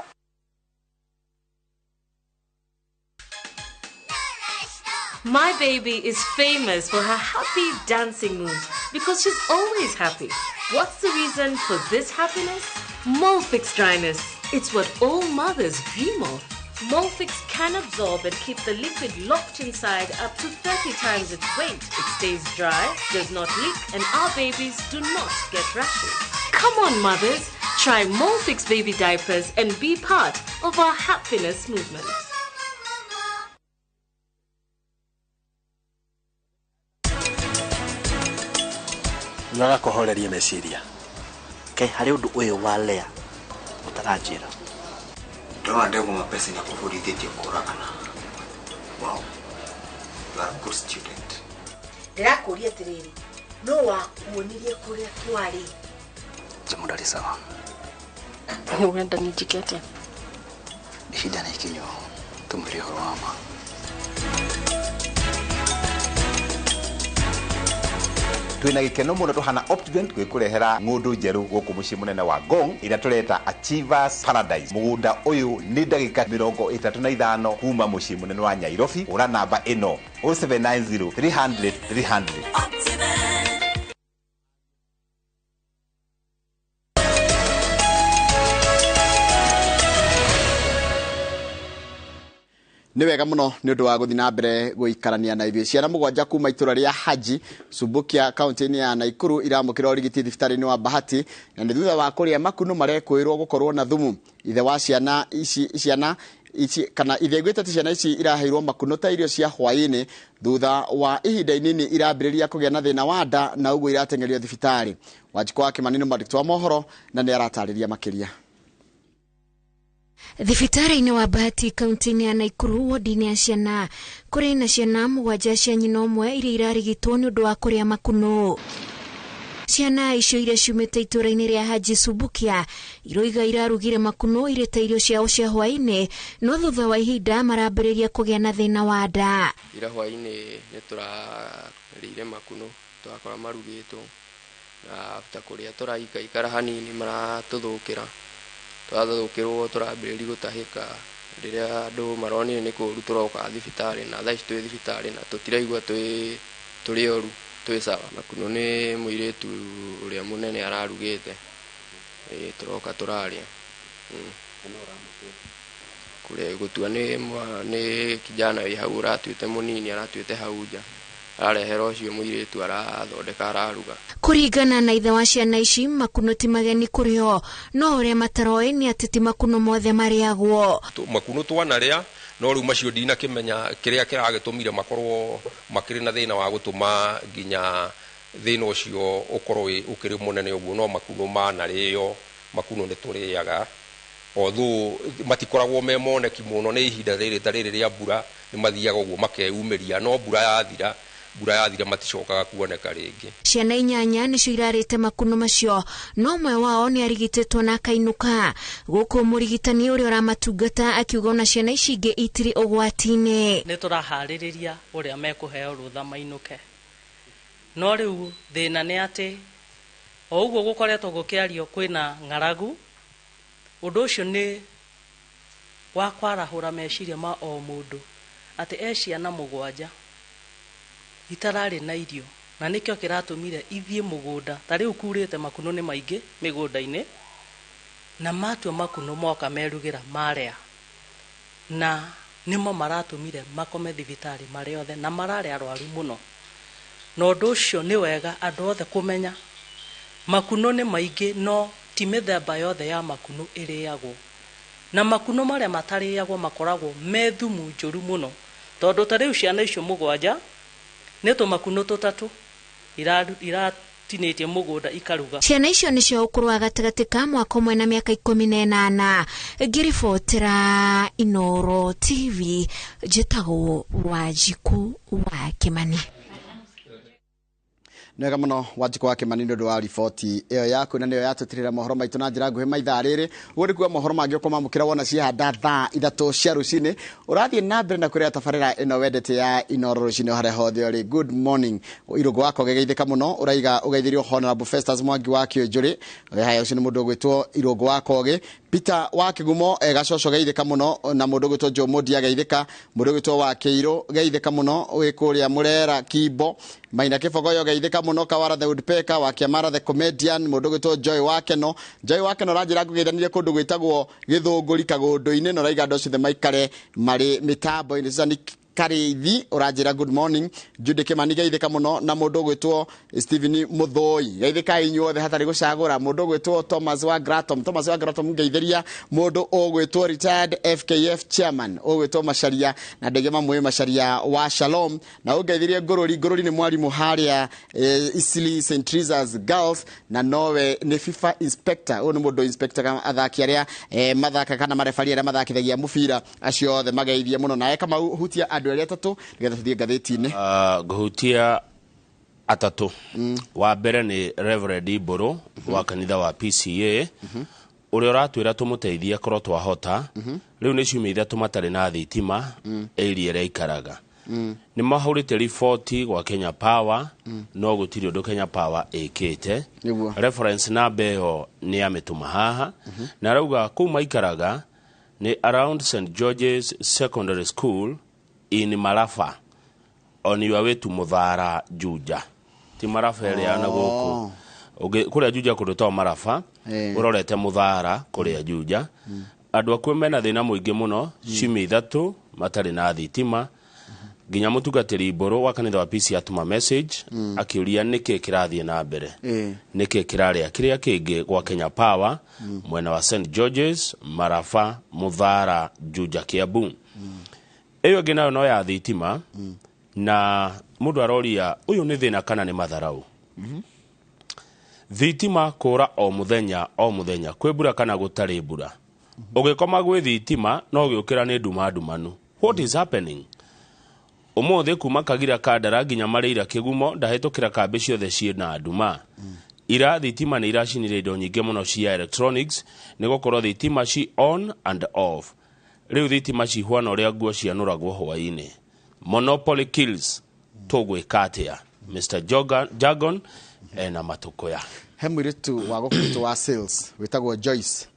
My baby is famous for her happy dancing moves because she's always happy. What's the reason for this happiness? Molfix dryness. It's what all mothers dream of. Molfix can absorb and keep the liquid locked inside up to 30 times its weight. It stays dry, does not leak, and our babies do not get rashes. Come on, mothers, try Molfix baby diapers and be part of our happiness movement. Nyoga kũhoreria meciria. Kaĩ harĩ ũndũ ũyũ wa Lea ũtaranjĩra. Ndona ndegwa mapesa inakũbundithĩtie kũragana. Wow. You are a good student. Ndĩrakũria atĩrĩrĩ, no wakuonirie kũrĩa twarĩ? Jemo ndarĩ sawa. Ũrenda njĩke atĩa? Ihinda nĩ ikinyu tũmwĩre ũhoro wa ma. Twina gikeno muno tuhana Optivent gwikurehera ng'undu njeru guku mucii munene wa Ngong ira tureta Achievers Paradise. Mugunda uyu ni ndagika 35 kuma mucii munene wa Nairobi. Ura namba ino 0790 300 300. Nĩ wega mũno nĩ ũndũ wa gũthiĩ na mbere gũikarania na ithuĩ. Ciana 7 kuma itũra rĩa Haji Subukia kaunti-inĩ ya Nakuru iramũkĩra ũrigiti thibitarĩ-inĩ wa Bahati, na nĩ thutha wa kũrĩa makunũ marekwĩrwo gũkorwo na thumu. Ithe wa ciana ici kana ithe aiguĩte atĩ ciana ici iraheirwo makunũ ta irio cia hwaĩ-inĩ, thutha wa ihinda inini irambĩrĩria kũgĩa na thĩna wa nda na ũguo irateng'erio thibitarĩ. Wanjikũ wa Kĩmani nĩ mwandĩki wa mohoro na nĩ aratarĩria makĩria. Thibitarĩ-inĩ wa Bahati kaunti-inĩ ya Nakuru wodi-inĩ ya ciana kũrĩ na ciana 7 cia nyina ũmwe iria irarigitwo nĩ ũndũ wa kũrĩa makunũ. Ciana icio iria ciumĩte itũũra-inĩ rĩa Haji Subukia iroiga irarugire makunũ irĩ ta irio ciao cia hwaĩ-inĩ, no thutha wa ihinda marambĩrĩria kũgĩa na thĩna wa nda. Ira hwaĩ-inĩ nĩ tũrarĩire makunũ twakora marugĩtwo, na after kũrĩa tũraikaikara hanini maratũthũkĩra. Twathũkĩrwo tũrambĩrĩria gũtahĩka rĩrĩa andũ maronire nĩ kũũru tũroka thibitarĩ, na thaa ici twĩ thibitarĩ na tũtiraigua tũrĩ oru, twĩ sawa. Makunũ nĩ mũirĩtu ũrĩa mũnene ararugĩte, tũroka tũrarĩa. Gũtua nĩ kijana wĩ hau ũratuĩte mũnini, aratuĩte hau nja, ararehera ũcio mũirĩtu arathondeka araruga. Kũringana na ithe wa ciana ici, makunũ ti mageni kũrĩ o, no ũrĩa mataroĩ nĩ atĩ ti makunũ mothe marĩagwo. Makunũ twanarĩa, no rĩu macio ndinakĩmenya kĩrĩa kĩragĩtũmire makorwo makĩrĩ na thĩna wa gũtũma nginya thĩna ũcio ũkorwo ũkĩrĩ mũnene ũguo. No makunũ manarĩo, makunũ nĩ tũrĩaga, although matikoragwo me moneki mũno nĩ ihinda rĩrĩ ta rĩrĩ rĩa mbura, nĩ mathiaga ũguo makeyumĩria, no mbura yathira maticokaga kuoneka rĩngĩ. Ciana 8 nĩcio irarĩte makunũ macio, no ũmwe wao nĩ arigitĩtwo na akainũka. Gũkũ mũrigitani ũrĩa ũramatungata akiuga ona ciana ici ingĩ itirĩ ũgwati-inĩ. Nĩ tũraharĩrĩria ũrĩa mekũheo rũtha mainũke, no rĩu thĩna nĩ atĩ o ũguo gũkoretwo gũkĩario kwĩna ng'aragu. Ũndũ ũcio nĩ wa kwarahũra meciria ma o mũndũ atĩ e ciana 7 itararĩ na irio, na nĩkĩo kĩratũmire ithiĩ mũgũnda. Ta rĩu kurĩte makunũ nĩ maingĩ mĩgũnda-inĩ, na matua makunũ moka merugĩra marĩa, na nĩmo maratũmire makome thibitarĩ marĩ othe, na mararĩ arwaru mũno. Na ũndũ ũcio nĩ wega andũ othe kũmenya makunũ nĩ maingĩ, no ti mĩthemba yothe ya makunũ ĩrĩagwo, na makunũ marĩa matarĩagwo makoragwo me thumu njũru mũno, tondũ ta rĩu ciana icio 7 nĩ tũmakunũ 3 iratinĩtie mũgũnda ikaruga. Ciana icio nĩcio ũkũrũ wa gatagatĩ ka mwaka ũmwe na mĩaka 18. Ngĩribotera Inooro TV, njĩtagwo Wanjikũ wa Kĩmani. Nĩ wega mũno Wanjikũ wa Kĩmani nĩ ũndũ wa riboti ĩyo yaku, na nĩyo yatũtirĩra mohoro maitũ na njĩra nguhĩ maithaa rĩrĩ. Ũguo nĩ kuga mohoro mangĩ ũkũmamũkĩra wona ciahanda thaa 3 cia rũcinĩ. Ũrathiĩ na mbere na kũrĩa tabarĩra ĩno wendete ya Inooro rũcinĩ harĩa hothe ũrĩ. Good morning Irũngũ wakwa, ũgegeithĩka mũno. Ũraiga ũgeithĩrio Honorable Festus Mwangi wa Kĩũnjũrĩ. Haya, ũcio nĩ mũndũ ũgwĩtwo Irũngũ wa Kogi. Peter wa Kĩgumo Gacoco geithĩka mũno, na mũndũ ũgwĩtwo Joe Mũndia geithĩka, mũndũ ũgwĩtwo wa Kĩirũ geithĩka mũno, wĩ kũrĩa Mũrera Kimbo. Maina Kĩbogoyo geithĩka mũno, Kawara the Woodpecker wa Kĩamara the comedian, mũndũ ũgwĩtwo Joy wa Keno. Joy wa Keno ranjĩra ngũgeithanirie kũndũ gwĩtagwo Gĩthũngũri Kagũndũ-inĩ, na ũraiga andũ acio othe maikare marĩ mĩtambo-inĩ. Susan Karithi ũranjĩra good morning. Jude Kĩmani geithĩka mũno, na mũndũ ũgwĩtwo Stephen Mũthũi geithĩka inyuothe hatarĩ gũcagũra. Mũndũ ũgwĩtwo Thomas wa Gratom, Thomas wa Gratom ngeithĩria. Mũndũ ũgwĩtwo retired FKF chairman ũgwĩtwo Macharia, na ndege mamwe Macharia wa Shalom, na ũngeithĩrie Ngũrũri. Ngũrũri nĩ mwarimũ harĩa Isili St Teresa's Girls, na nowe nĩ FIFA inspector. Ũyũ nĩ mũndũ inspector athaki arĩa mathaka kana marebari arĩa mathakithagia mũbira, acio othe mageithie mũno. Na Kamau hutia andũ arĩa atatũ nĩgetha tũthiĩ ngathĩti-inĩ. Ngũhutia Atatũ. Wa mbere nĩ Reverend Mbũrũ wa kanitha wa PCA, ũrĩa ũratwĩra tũmũteithie korwo twahota. Rĩu nĩ ciumia 3 matarĩ na thitima area ĩrĩa aikaraga. Nĩ mahũrĩte riboti gwa Kenya Power, no gũtirĩ ũndũ Kenya Power ĩkĩte. Reference namba ĩyo nĩ amĩtũma haha, na arauga kũu maikaraga nĩ around St George's Secondary School in Marafa on your way to Muthara, Juja. Ti Marafa ĩrĩa na gũkũ kũrĩa Juja kũndũ ta Marafa, ũrorete Muthara kũrĩa Juja. Andũ akuo mena thĩna mũingĩ mũno, ciumia 3 matarĩ na thitima. Nginya mũtungatĩri Mbũrũ wa kanitha wa PC atũma message akĩũria nĩkĩ kĩrathiĩ na mbere, nĩkĩ kĩrarĩa kĩrĩa kĩngĩ gwa Kenya Power mwena wa St George's, Marafa, Muthara, Juja, Kiambu. Ĩyo ĩngĩ nayo no ya thitima, na mũndũ aroria ũyũ nĩ thĩna kana nĩ matharau. Thitima kũra o mũthenya o mũthenya, kwĩ mbura kana gũtarĩ mbura. Ũgĩkoma gwĩ thitima no ũgĩũkĩra nĩ nduma ndumanu. What is happening? Ũmũthĩ kuma Kagira Kandara nginya Marĩira Kĩgumo ndahĩtũkĩra kambĩ ciothe ciĩ na nduma. Ira thitima nĩ iracinire indo nyingĩ mũno cia electronics nĩ gũkorwo thitima ci on and off. Rĩu thitima cihuana ũrĩa nguo cianũragwo hwaĩ-inĩ. Monopoly kills. Tũgwĩka atĩa? Mr Jargon ena matũkũya. He mũirĩtu wa gũkũ wa sales wĩtagwo Joyce.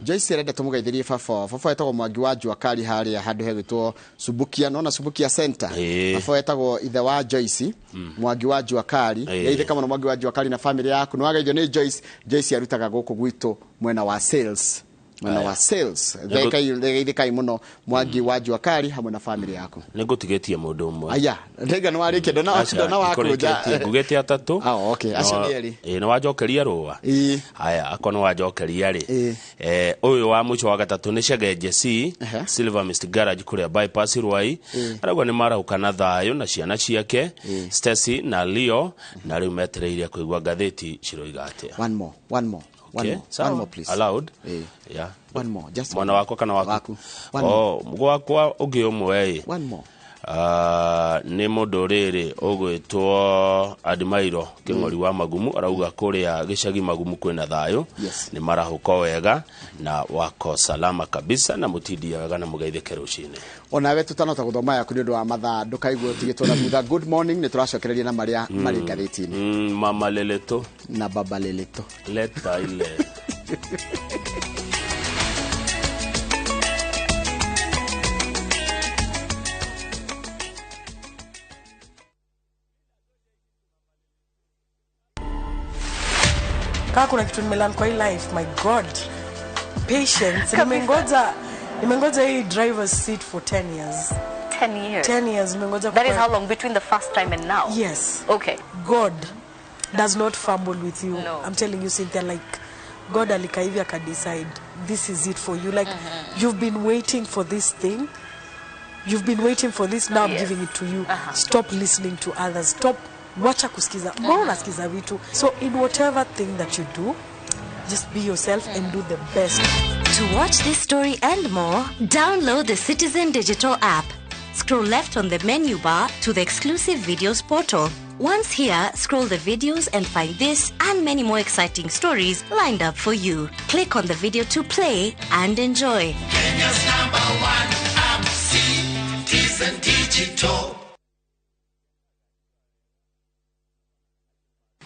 Joyce arenda tũmũgeithĩrie baba. Baba etagwo Mwangi wa Jua Kali harĩa handũ hegwĩtwo Subukia, nona Subukia Center. Baba etagwo ithe wa Joyce, Mwangi wa Jua Kali. Geithĩka mũno Mwangi wa Jua Kali na family yaku. Nĩwageithio nĩ Joyce. Joyce arutaga gũkũ gwitũ mwena wa sales. Mwena wa sales. Geithĩkai mũno Mwangi wa Jua Kali hamwe na family yaku. Nĩngũtigĩtie mũndũ ũmwe. Aya, ndĩga nĩwarĩkia ndona wakũnja. Ngugĩte atatũ. Ah, okay. Acio nĩ erĩ. Ĩĩ, nĩwanjokeria rũa. Haya, akorwo nĩwanjokeria rĩ. Ũyũ wa mũico wa gatatũ nĩ Chege C, Silver Mist Garage kũrĩa Bypass Ruai. Arauga nĩ marahũka na thayũ na ciana ciake, Stacy na Leo, na rĩu metereire kũigua ngathĩti ciroiga atĩa. One more, one more. Okay, one more please. Allowed. Yeah. One more, just mwana wakwa kana waku. Oh, gwakwa ũngĩ ũmwe ĩ. One more. Nĩ mũndũ rĩrĩ ũgwĩtwo Admairo Kĩng'ori wa Magumu, arauga kũrĩa gĩcagi Magumu kwĩna thayũ. Nĩ marahũka wega na wako salama kabisa, na mũtindia wega na mũgeithĩke rũcinĩ. Onawe tũtanota gũthoma yaku nĩ ũndũ wa mathaa ndũkaigue ũtigĩtwo na thutha. Good morning, nĩ tũracokereria na marĩa marĩ ngathĩti-inĩ. Mama Leleto na Baba Leleto. Leta ile. Kama kuna kitu nimelearn kwa hii life, my God, patience. Nimengoja hii driver's seat for 10 years. 10 years? 10 years nimengoja. That is how long between the first time and now? Yes. Okay. God does not fumble with you. No. I'm telling you, Cynthia, like God alikaa hivi akadecide this is it for you. Like you've been waiting for this thing. You've been waiting for this. Now I'm giving it to you. Stop listening to others. Stop. Wacha kusikiza. Mbona unasikiza vitu? So in whatever thing that you do, just be yourself and do the best. To watch this story and more, download the Citizen Digital app. Scroll left on the menu bar to the exclusive videos portal. Once here, scroll the videos and find this and many more exciting stories lined up for you. Click on the video to play and enjoy. Kenya's #1 app, Citizen Digital.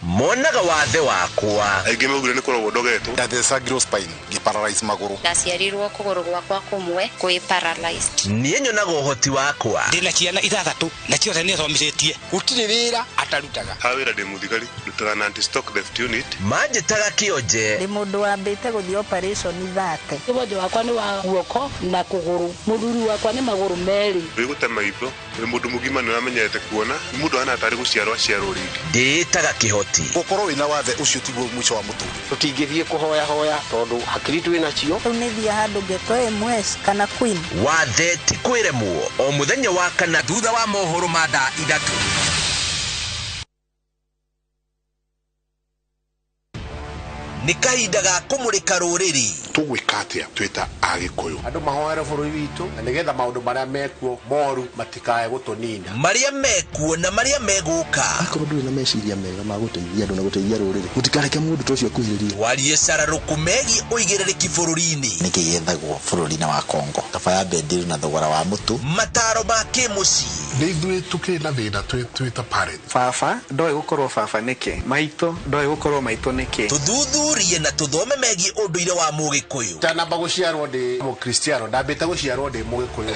Monaga wathe wakwa aingĩ maugire nĩ kũrogwo ndogetwo ndathecagirwo spine ngĩparalyze magũrũ ndaciarirwo kũgũrũ gwakwa kũmwe kwĩ paralyzed. Niĩ nyonaga ũhoti wakwa ndĩna ciana 6 na ciothe nĩ thomithĩtie gũtirĩ wĩra atarutaga. Ha wĩra ndĩ mũthigari ndutaga na anti stock theft unit. Manjĩtaga kĩonje ndĩ mũndũ wambĩte gũthiĩ operation 30. Wonje wakwa nĩ wa guoko na kũgũrũ, mũthuri wakwa nĩ magũrũ merĩ. Wĩ gũte maitho wĩ mũndũ mũgima nĩ ũramenyete kuona nĩ mũndũ ahana tarĩ gũciarwo aciarwo rĩngĩ. Ndĩĩtaga kĩhoti. Gũkorwo wĩna wathe ũcio tiguo mũico wa mũtũrĩre. Tũtingĩthiĩ kũhoya hoya tondũ hakiri twĩ nacio. Rĩu nĩ thiĩ handũ ngetwo MS kana Queen. Wathe ti kwĩremwo o mũthenya wa kana thutha wa mohoro ma thaa 3. Nĩ Nĩ kahinda ga kũmũrĩka rũrĩrĩ. Tũgwĩka atĩa twĩ ta Agĩkũyũ? Andũ mahoere bũrũri witũ na nĩgetha maũndũ marĩa mekuo moru matikae gũtũnina. Marĩa mekuo na marĩa megũka. Akorwo ndũrĩ na meciria mega ma gũteithia andũ na gũteithia rũrĩrĩ, mũtikareke mũndũ ta ũcio akuhĩrĩrie. Twarie cararũkũ megiĩ ũigĩrĩrĩki bũrũri-inĩ. Nĩkĩ gĩethagwo bũrũri-inĩ wa Congo? Kaba ya bendiru na thogora wa mũtu. Mataro ma kĩmũciĩ. Nĩ ithuĩ tũkĩrĩ na thĩna twĩ ta parents. Baba ndoĩ gũkorwo baba nĩkĩ, maitũ ndoĩ gũkorwo maitũ nĩkĩ. Tũthuthurie na tũthome megiĩ ũndũire wa Mũgĩkũyũ. Ndanamba gũciarwo ndĩ Mũkristiano, ndambĩte gũciarwo ndĩ Mũgĩkũyũ.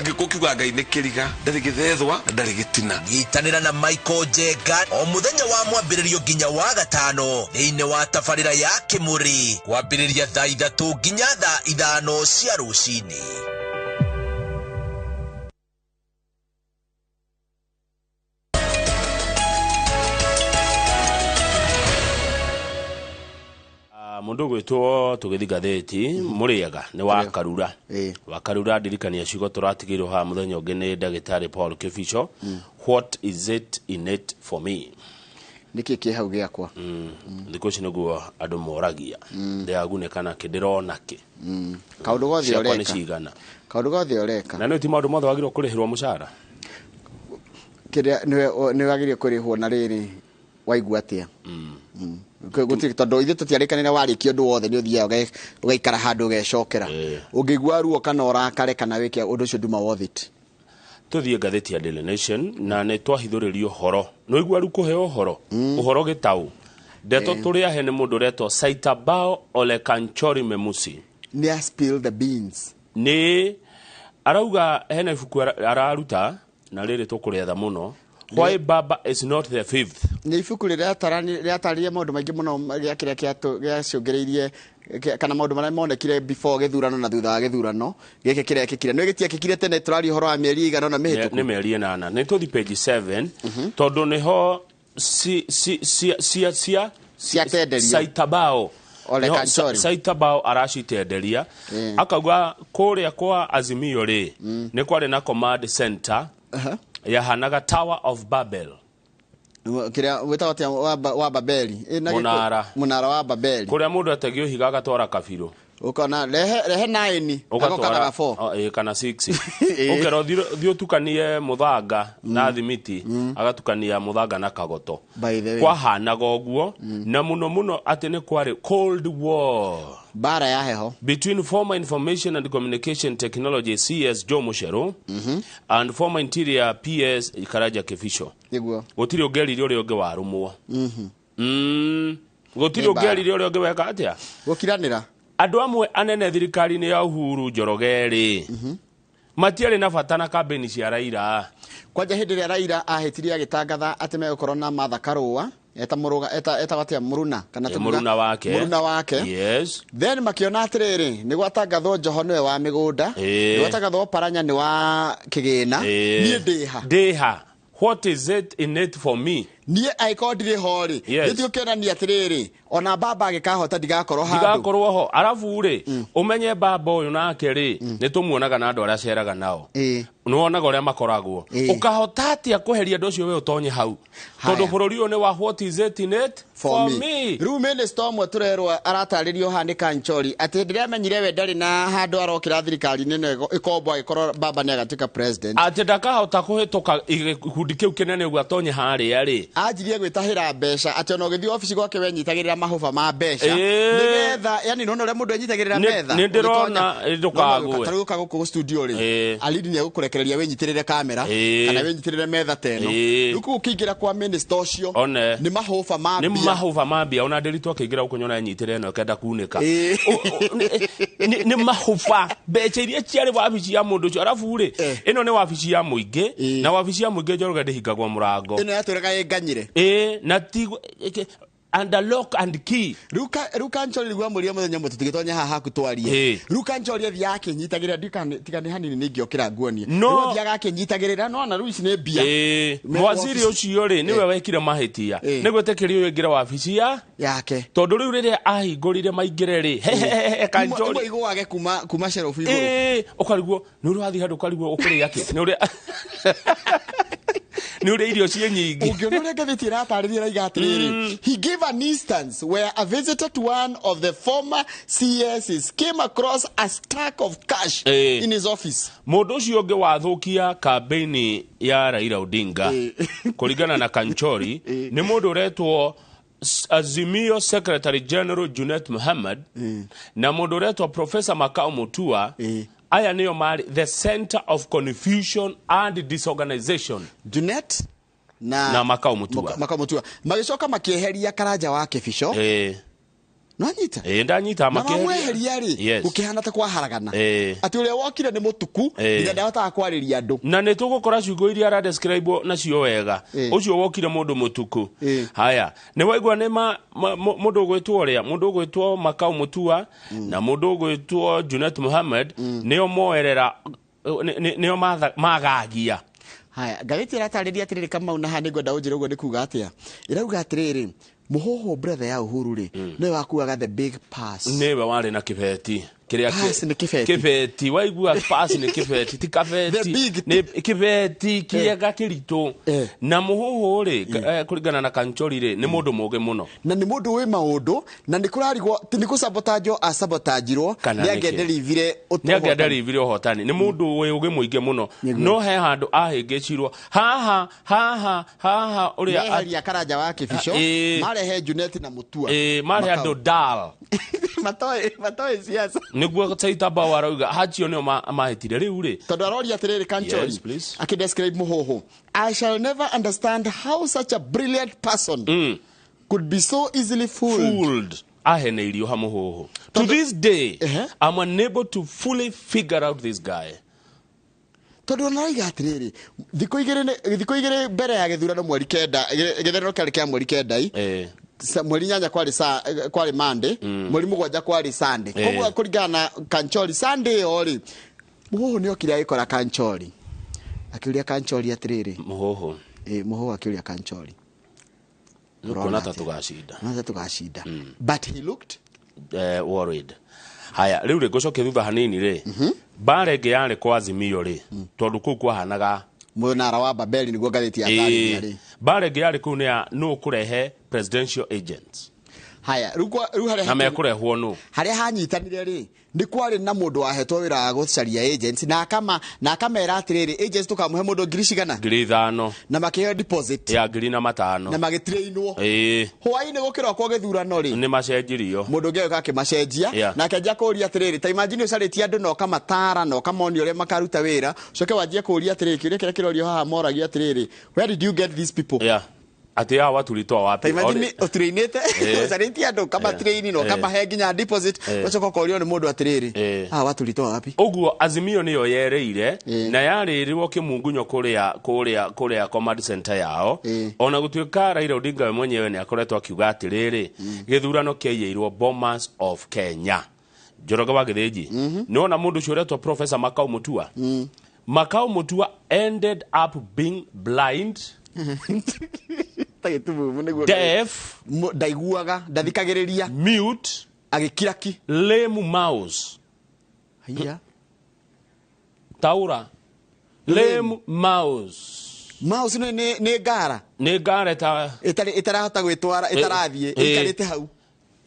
Gĩkũ kiuga Ngai nĩ kĩriga, ndarĩ gĩthethwa na ndarĩ gĩtina. Nyitanĩra na Michael Njenga o mũthenya wa mwambĩrĩrio nginya wa gatano thĩinĩ wa tabarĩra ya Kĩmũrĩ kwambĩrĩria thaa 3 nginya thaa 5 cia rũcinĩ. Mundu gwitwo tugithi gatheti muriaga ni wa Karura. Wa Karura ndirikania ciugo turatigirwo haha muthenya ungi ni ndagitari Paul Kibicho. What is it in it for me? Niki ki hau giakwa. Thikũ ici niguo andu moragia. Ndĩragunĩka nakĩ, ndĩrona kĩ. Kaũndũ gothe Ciakwa nĩ ũreka. cigana. Kaũndũ gothe ũreka. Na nĩ ti maũndũ mothe wagĩrĩirwo kũrĩhĩrwo mũcara. Kĩrĩa nĩwe wagĩrĩirwo kũrĩhwo na rĩrĩ waigua atĩa? Gũtirĩ tondũ ithuĩ tũtiarĩkanĩra warĩkia ũndũ wothe nĩ ũthiaga ũgaikara handũ ũgecokera. Ũngĩigua ruo kana ũrakare kana wĩke ũndũ ũcio nduma worth it. Tuthiĩ ngathĩti ya Daily Nation na nĩ twahithũrĩrio ũhoro. Nĩ waigua rĩu kũheo ũhoro? Ũhoro gĩtaũ. Ndeto tũrĩ ahe nĩ mũndũ ũretwo Saitabao Ole Kanchori Memusi. Nĩ a spill the beans. Nĩ arauga hena ibuku araruta na rĩrĩ tũkũrĩetha mũno. Why Baba is not the fifth. Nĩ ibuku rĩratarĩria maũndũ maingĩ mũno gĩa kĩrĩa gĩacũngĩrĩirie kana maũndũ marĩa monekire before gĩthurano na thutha wa gĩthurano gĩkĩ kĩrekĩkire. Nĩ gĩtiekĩkire tene, tũraria ũhoro wa mĩeri ĩigana ũna mĩhĩtũku. Nĩ mĩeri 8. Nĩ tũthi page 7 tondũ nĩho cia ciatenderio. Saitabao Ole Kanchori. Saitabao aracitenderia. Akauga kũrĩa kwa Azimio rĩ nĩ kwarĩ na command center yahanaga Tower of Babel. Kĩrĩa wĩtagwo atĩa wa Babeli? Mũnara. Mũnara wa Babeli. Kũrĩa mũndũ ategio higa agatwara kabirũ. Ũkona rehe 9 agoka 4. Kana 6. Ũkera thiĩ ũtukanie mũthanga na thimiti, agatukania mũthanga na kagoto. Kwahanaga ũguo na mũno mũno atĩ nĩ kwarĩ Cold War. Bara ya heho. Between former Information and Communication Technology CS Joe Mucheru and former Interior PS Karanja Kibicho. Niguo. Gũtirĩ ũngĩeririe ũrĩa ũngĩ warũmwo. Gũtirĩ ũngĩeririe ũrĩa ũngĩ weka atĩa? Gũkiranĩra. Andũ amwe anene thirikari-inĩ ya Uhuru Njoroge rĩ matiarĩ na bata na kambĩini cia Raila. Kwanja hĩndĩ ĩrĩa Raila ahĩtirie agĩtangatha atĩ megũkorwo na Martha Karua eta muruga eta eta muruna kana muruna wake. Muruna wake. Yes. Then makiona atiriri ni gwatangathwo Joho niwe wa migunda, ni gwatangathwo Paranya ni wa kigina, ni ndiha. Ndiha. What is it in it for me? Niĩ angĩkorwo ndirĩ ho rĩ, nĩtũkĩonania atĩrĩrĩ, ona baba agĩkahota ndigakorwo handũ. Ndigakorwo ho. Arabu rĩ, ũmenye baba ũyũ nake rĩ, nĩtũmuonaga na andũ arĩa aceraga nao. Nĩwonaga ũrĩa makoragwo. Ũkahota atĩa kweheria andũ acio we ũtonye hau? Tondũ bũrũri ũyũ nĩ wa what is it in it for me. Rĩu minister ũmwe tũrerwo aratarĩrio haha nĩ Kanchori atĩ hĩndĩ ĩrĩa amenyire we ndarĩ na handũ arokĩra thirikari-inĩ ĩno ĩkombo agĩkorwo baba nĩ agatuĩka president. Atĩ ndakahota kũhĩtũka gĩkundi kĩu kĩnene ũguo atonye harĩa rĩ. Anjirie gwĩtahĩra mbeca atĩ ona ũgĩthiĩ obici gwake wenyitagĩrĩra mahũba ma mbeca nĩgetha yani nona ũrĩa mũndũ enyitagĩrĩra metha nĩ ndĩrona ndũkagwe. Ta rĩu ũka gũkũ studio rĩ, Alidi nĩ egũkũrekereria wĩnyitĩrĩre kamera kana wĩnyitĩrĩre metha ta ĩno. Rĩu kũu ũkĩingĩra kwa minister ũcio nĩ mahũba ma mbia. Nĩ mahũba ma mbia ona ndĩritũ akĩingĩra gũkũ nyona enyitĩrĩre ĩno ĩkenda kunĩka. Nĩ mahũba mbeca iria ciarĩ wabici ya mũndũ ũcio. Arabu rĩ, ĩno nĩ wabici ya mũingĩ na wabici ya mũingĩ Njoroge ndĩhingagwo mũrango. Ĩno yatũraga ĩnganyire. Na ti under lock and key. Rĩu Kanchori rĩu amũria mũthenya ũmwe tũtigĩtonya haha haku twarie. Rĩu Kanchori athiaga akĩnyitagĩrĩra tiga nĩ hanini nĩingĩokĩra nguonie. Rĩu athiaga akĩnyitagĩrĩra no ona rĩu ici nĩ mbia. Mwaziri ũcio rĩ nĩwe wekire mahĩtia. Nĩ gwĩtĩkĩrio ũingĩre wabici yake. Tondũ rĩu rĩrĩa ahingũrire maingĩre rĩ, Kanchori imwe igũage kuma shelf igũrũ. Ũkarigwo nĩ ũrathiĩ handũ ũkarigwo ũkũrĩa kĩ. Nĩ ũrĩa Nĩ ũrĩa irio ciĩ nyingĩ. Ũngĩona ũrĩa ngathĩti ĩratarĩria ĩraiga atĩrĩrĩ, he gave an instance where a visitor to one of the former CSs came across a stack of cash in his office. Mũndũ ũcio ũngĩ wathũkia kambeini ya Raila Odinga kũringana na Kanchori nĩ mũndũ ũretwo Azimio Secretary General Junet Mohammed na mũndũ ũretwo Professor Makau Mutua. Aya nĩo marĩ the center of confusion and disorganization. Junet na Makau Mutua. Makau Mutua magĩcoka makĩeheria Karanja wa Kĩbico. Nĩwanyita? Ndanyita. Na mamweheria rĩ, gũkĩhana ta kwaharagana, atĩ ũrĩa wokire nĩ mũtuku nginya ndahotaga kwarĩria andũ. Na nĩ tũgũkora ciugo iria aradescribe nacio wega. Ũcio wokire mũndũ mũtuku. Haya, nĩ waigua nĩ mũndũ ũgwĩtwo ũrĩa, mũndũ ũgwĩtwo Makau Mutua na mũndũ ũgwĩtwo Junet Mohammed nĩo moerera, nĩo magagia. Haya, ngathĩti ĩratarĩria atĩrĩrĩ, Kamau, na haha nĩngwenda ũnjĩre ũguo nĩ kuga atĩa. Ĩrauga atĩrĩrĩ, Mũhũhũ brother ya Uhuru rĩ, nĩwe wakuaga the big pass. Nĩwe warĩ na kĩbeti kĩrĩa. Pass nĩ kĩbeti. Kĩbeti, waigua pass nĩ kĩbeti, ti kabeti, nĩ kĩbeti kĩega kĩritũ. Na Mũhũhũ rĩ, kũringana na Kanchori rĩ, nĩ mũndũ mũũgĩ mũno. Na nĩ mũndũ wĩ maũndũ, na nĩ kũrarigwo ti nĩ kũsabotajwo asabotajirwo Kana nĩ nĩkĩ? angĩenderivire. Nĩ angĩenderivire ũhotani. Nĩ mũndũ wĩ ũgĩ mũingĩ mũno, no he handũ ahĩngĩcirwo haha haha haha ũrĩa meheria Karanja wa Kĩbico, marehe Junet na Mutua. Marĩ andũ dal matoĩ siasa. Nĩguo Taita Bao arauga hacio nĩo mahĩtire rĩu rĩ. Tondũ aroria atĩrĩrĩ, Kanchori, Yes, please. akĩdescribe Mũhũhũ, "I shall never understand how such a brilliant person could be so easily fooled." Fooled, aheneirio ha Mũhũhũ. To this day I'm unable to fully figure out this guy. Tondũ ona araiga atĩrĩrĩ, thikũ 2 mbere ya gĩthurano, mweri 9, gĩthurano kĩarĩ kĩa mweri 9 i mweri 8 kwarĩ kwarĩ Monday, mweri 7 kwarĩ Sunday. Koguo kũringana na Kanchori, Sunday ĩyo rĩ, Mũhũhũ nĩ okire agĩkora Kanchori, akĩũria Kanchori atĩrĩrĩ, Mũhũhũ. Mũhũhũ akĩũria Kanchori, nĩkuona ta tũgacinda? "Ũrona ta tũgacinda?" But he looked worried. Haya, rĩu rĩ, ngũcokia thutha hanini rĩ, mbara ĩngĩ yarĩ kwa Azimio rĩ, tondũ kũu kwahanaga mũnara wa Babeli, nĩguo ngathĩti ya tarĩria rĩ. Mbara ĩngĩ yarĩ kũu nĩ ya nũ kũrehe presidential agents. Haya, rĩu rĩu harĩa Na mekũrehwo nũ? Harĩa hanyitanire rĩ, nĩ kwarĩ na mũndũ wahetwo wĩra wa gũcaria agents na akamera atĩrĩrĩ, agents tũkamũhe mũndũ ngiri cigana? 5,000. Na makĩheo deposit ya ngiri na matano. Na magĩtrainwo. Hwaĩ-inĩ gũkĩrokwo gĩthurano rĩ, nĩ macenjirio. Mũndũ ũngĩ agĩũka akĩmacenjia na akĩanjia kũũria atĩrĩrĩ, ta imagine ũcarĩtie andũ na ũkamatara na ũkamonia ũrĩa makaruta wĩra, ũcoke wanjie kũũria atĩrĩrĩ, kĩũria kĩrĩa kĩrorio haha moragia atĩrĩrĩ, "Where did you get these people?" Atĩ hawa tulitoa wapi? Ta imagine ũtrainĩte, ũcarĩtie andũ, ũkamatrain na ũkamahe nginya deposit, ũgacoka ũkorio nĩ mũndũ atĩrĩrĩ, "Hawa tulitoa wapi?" Ũguo Azimio nĩyo yereire na yarĩrĩrwo kĩmungunyo kũrĩa command center yao, ona gũtuĩka Raila Odinga we mwenyewe nĩ akoretwo akiuga atĩrĩrĩ, gĩthurano kĩaiyĩirwo Bomas of Kenya. Njoroge wa Gĩthĩnji, nĩwona mũndũ ũcio ũretwo Professor Makau Mutua? Makau Mutua ended up being blind, ta gĩtumumu nĩguo deaf, ndaiguaga, ndathikagĩrĩria, mute, agĩkira ki, lame mouse. Haiya. Taura, lame mouse. Mouse nĩ ngara. Nĩ ngara ta ĩtarĩ ĩtarahota gwĩtwara, ĩtarathiĩ, ĩikarĩte hau.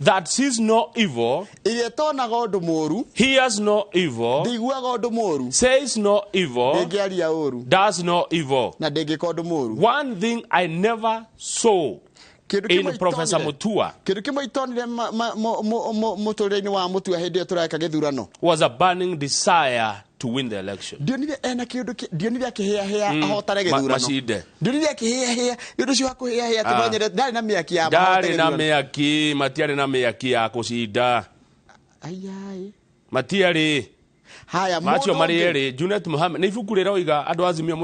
That sees no evil, ĩrĩa ĩtonaga ũndũ mũũru, hears no evil, ndĩiguaga ũndũ mũũru, says no evil, ndĩngĩaria ũũru, does no evil, na ndĩngĩka ũndũ mũũru. One thing I never saw Kĩndũ in kĩmwe Professor Mutua kĩndũ kĩmwe itonire mũtũrĩre-inĩ wa Mutua hĩndĩ ĩyo tũreka gĩthurano was a burning desire to win the election. Ndionire ena kĩndũ ndionire akĩhĩahĩa ahotane gĩthurano. Macinde. Ndionire akĩhĩahĩa nĩ ũndũ ũcio wa kũhĩahĩa Ah. tũmonyere ndarĩ na mĩaki ya mahote Ndarĩ na gĩthurano. mĩaki, matiarĩ na mĩaki ya kũcinda. Ayai. Matiarĩ. Haya, macio mũndũ marĩ ũngĩ- erĩ, Junet Mohammed, nĩ ibuku rĩroiga andũ Azimio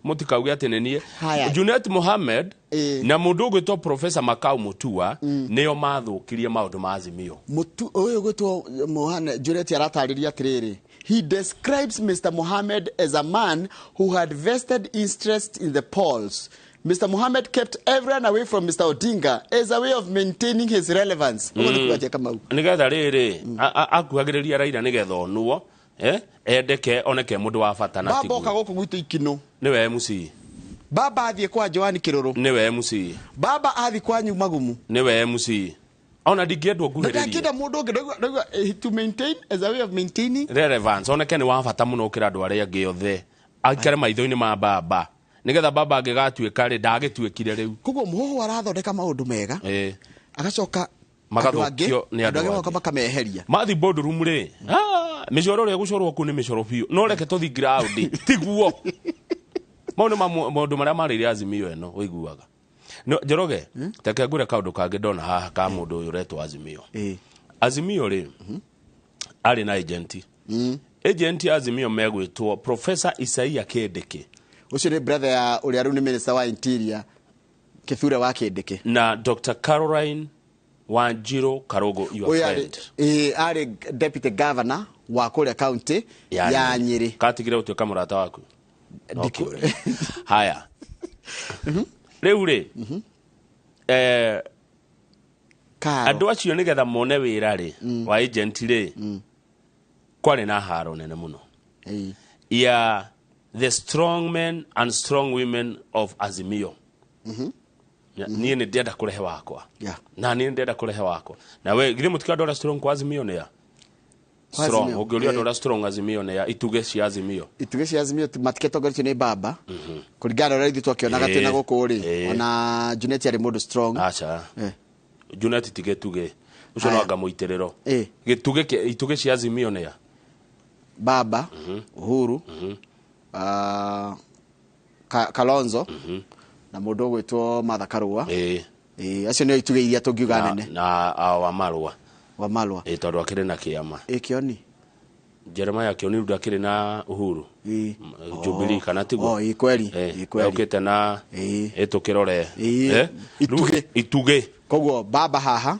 mũtikauge atĩ nĩ niĩ. Haya. Junet Mohammed na mũndũ ũgwĩtwo Professor Makau Mutua nĩo mathũkirie maũndũ ma Azimio. Mutu ũyũ gwĩtwo Mohamed Junet aratarĩria atĩrĩrĩ, he describes Mr. Mohammed as a man who had vested interest in the polls. Mr. Mohammed kept everyone away from Mr. Odinga as a way of maintaining his relevance. Ũguo nĩ kuga atĩa, Kamau? Nĩgetha rĩrĩ akuhagĩrĩria Raila nĩgetha onwo, endeke oneke mũndũ wa bata na Baba oka tiguo. gũkũ gwitũ ikinũ. Nĩwe MC. Baba athiĩ kwa Joan Kiruru, Nĩwe MC. Baba athiĩ kwa Nyumagumu. Nĩwe MC, ona ndingĩendwo nguhĩrĩrie. Ndakĩenda mũndũ ũngĩ. Ndaigua, to maintain, as a way of maintaining relevance, oneke nĩ wa bata mũno gũkĩra andũ arĩa angĩ othe, aikare maitho-inĩ ma baba, nĩgetha baba angĩgatuĩka rĩ, ndagĩtuĩkire rĩu. Koguo Mũhũhũ arathondeka maũndũ mega, agacoka Magathũkio nĩ andũ andũ angĩ magoka angĩ. Makameheria. Mathi boardroom rĩ, mĩcoro ĩrĩa ĩgũcorwo kũu nĩ mĩcoro biũ, no reke tũthi ground tiguo. Mau nĩ maũndũ marĩa marĩire Azimio ĩno ũiguaga. No Njoroge, reke ngwĩre kaũndũ kangĩ ndona haha ka mũndũ ũyũ ũretwo Azimio. Azimio rĩ, arĩ na agent. Agent ya Azimio megwĩtwo Professor Isaia Kindiki. Ũcio nĩ brother ya ũrĩa rĩu nĩ minister wa interior, Kithure wa Kindiki. Na Dr. Caroline Wanjiru Karugu, your Ũyũ arĩ friend. Arĩ deputy governor wa kũrĩa county ya Nyĩrĩ. Katigire gũtuĩka mũrata waku? No kĩũria. Haya, rĩu rĩ, andũ acio nĩgetha mone wĩra rĩ wa agent rĩ, kwarĩ na haro nene mũno ya the strong men and strong women of Azimio. Niĩ nĩ ndĩrenda kũrehe wakwa, na niĩ nĩ ndĩrenda kũrehe wakwa, na we githĩ mũtikĩ andũ arĩa strong kwa Azimio nĩ ya Kwa strong? Azimio, Ũngĩũria andũ arĩa strong Azimio nĩ ya itugĩ cia Azimio. Itugĩ cia Azimio matiketongoretio nĩ baba, kũringana na ũrĩa ithuĩ twakĩonaga twĩna gũkũ rĩ. Ona Junet arĩ mũndũ strong. Aca. Junet ti gĩtugĩ ũcio, no Aya. anga mũitĩrĩro. Gĩtugĩ itugĩ cia Azimio nĩ ya Baba, Uhuru, Kalonzo na mũndũ ũgwĩtwo Martha Karua. Acio nĩo itugĩ iria tũngiuga nene. Na wa Marũa. Wa Marũa. Tondũ akĩrĩ na kĩama. Kĩoni. Jeremiah Kĩoni rĩu ndakĩrĩ na Uhuru. Jubilee, kana tiguo? Oh, ĩ, kweli. Ĩ, kweli. Yũkĩte na ĩtũkĩrore. Itugĩ. Itugĩ. Koguo baba haha,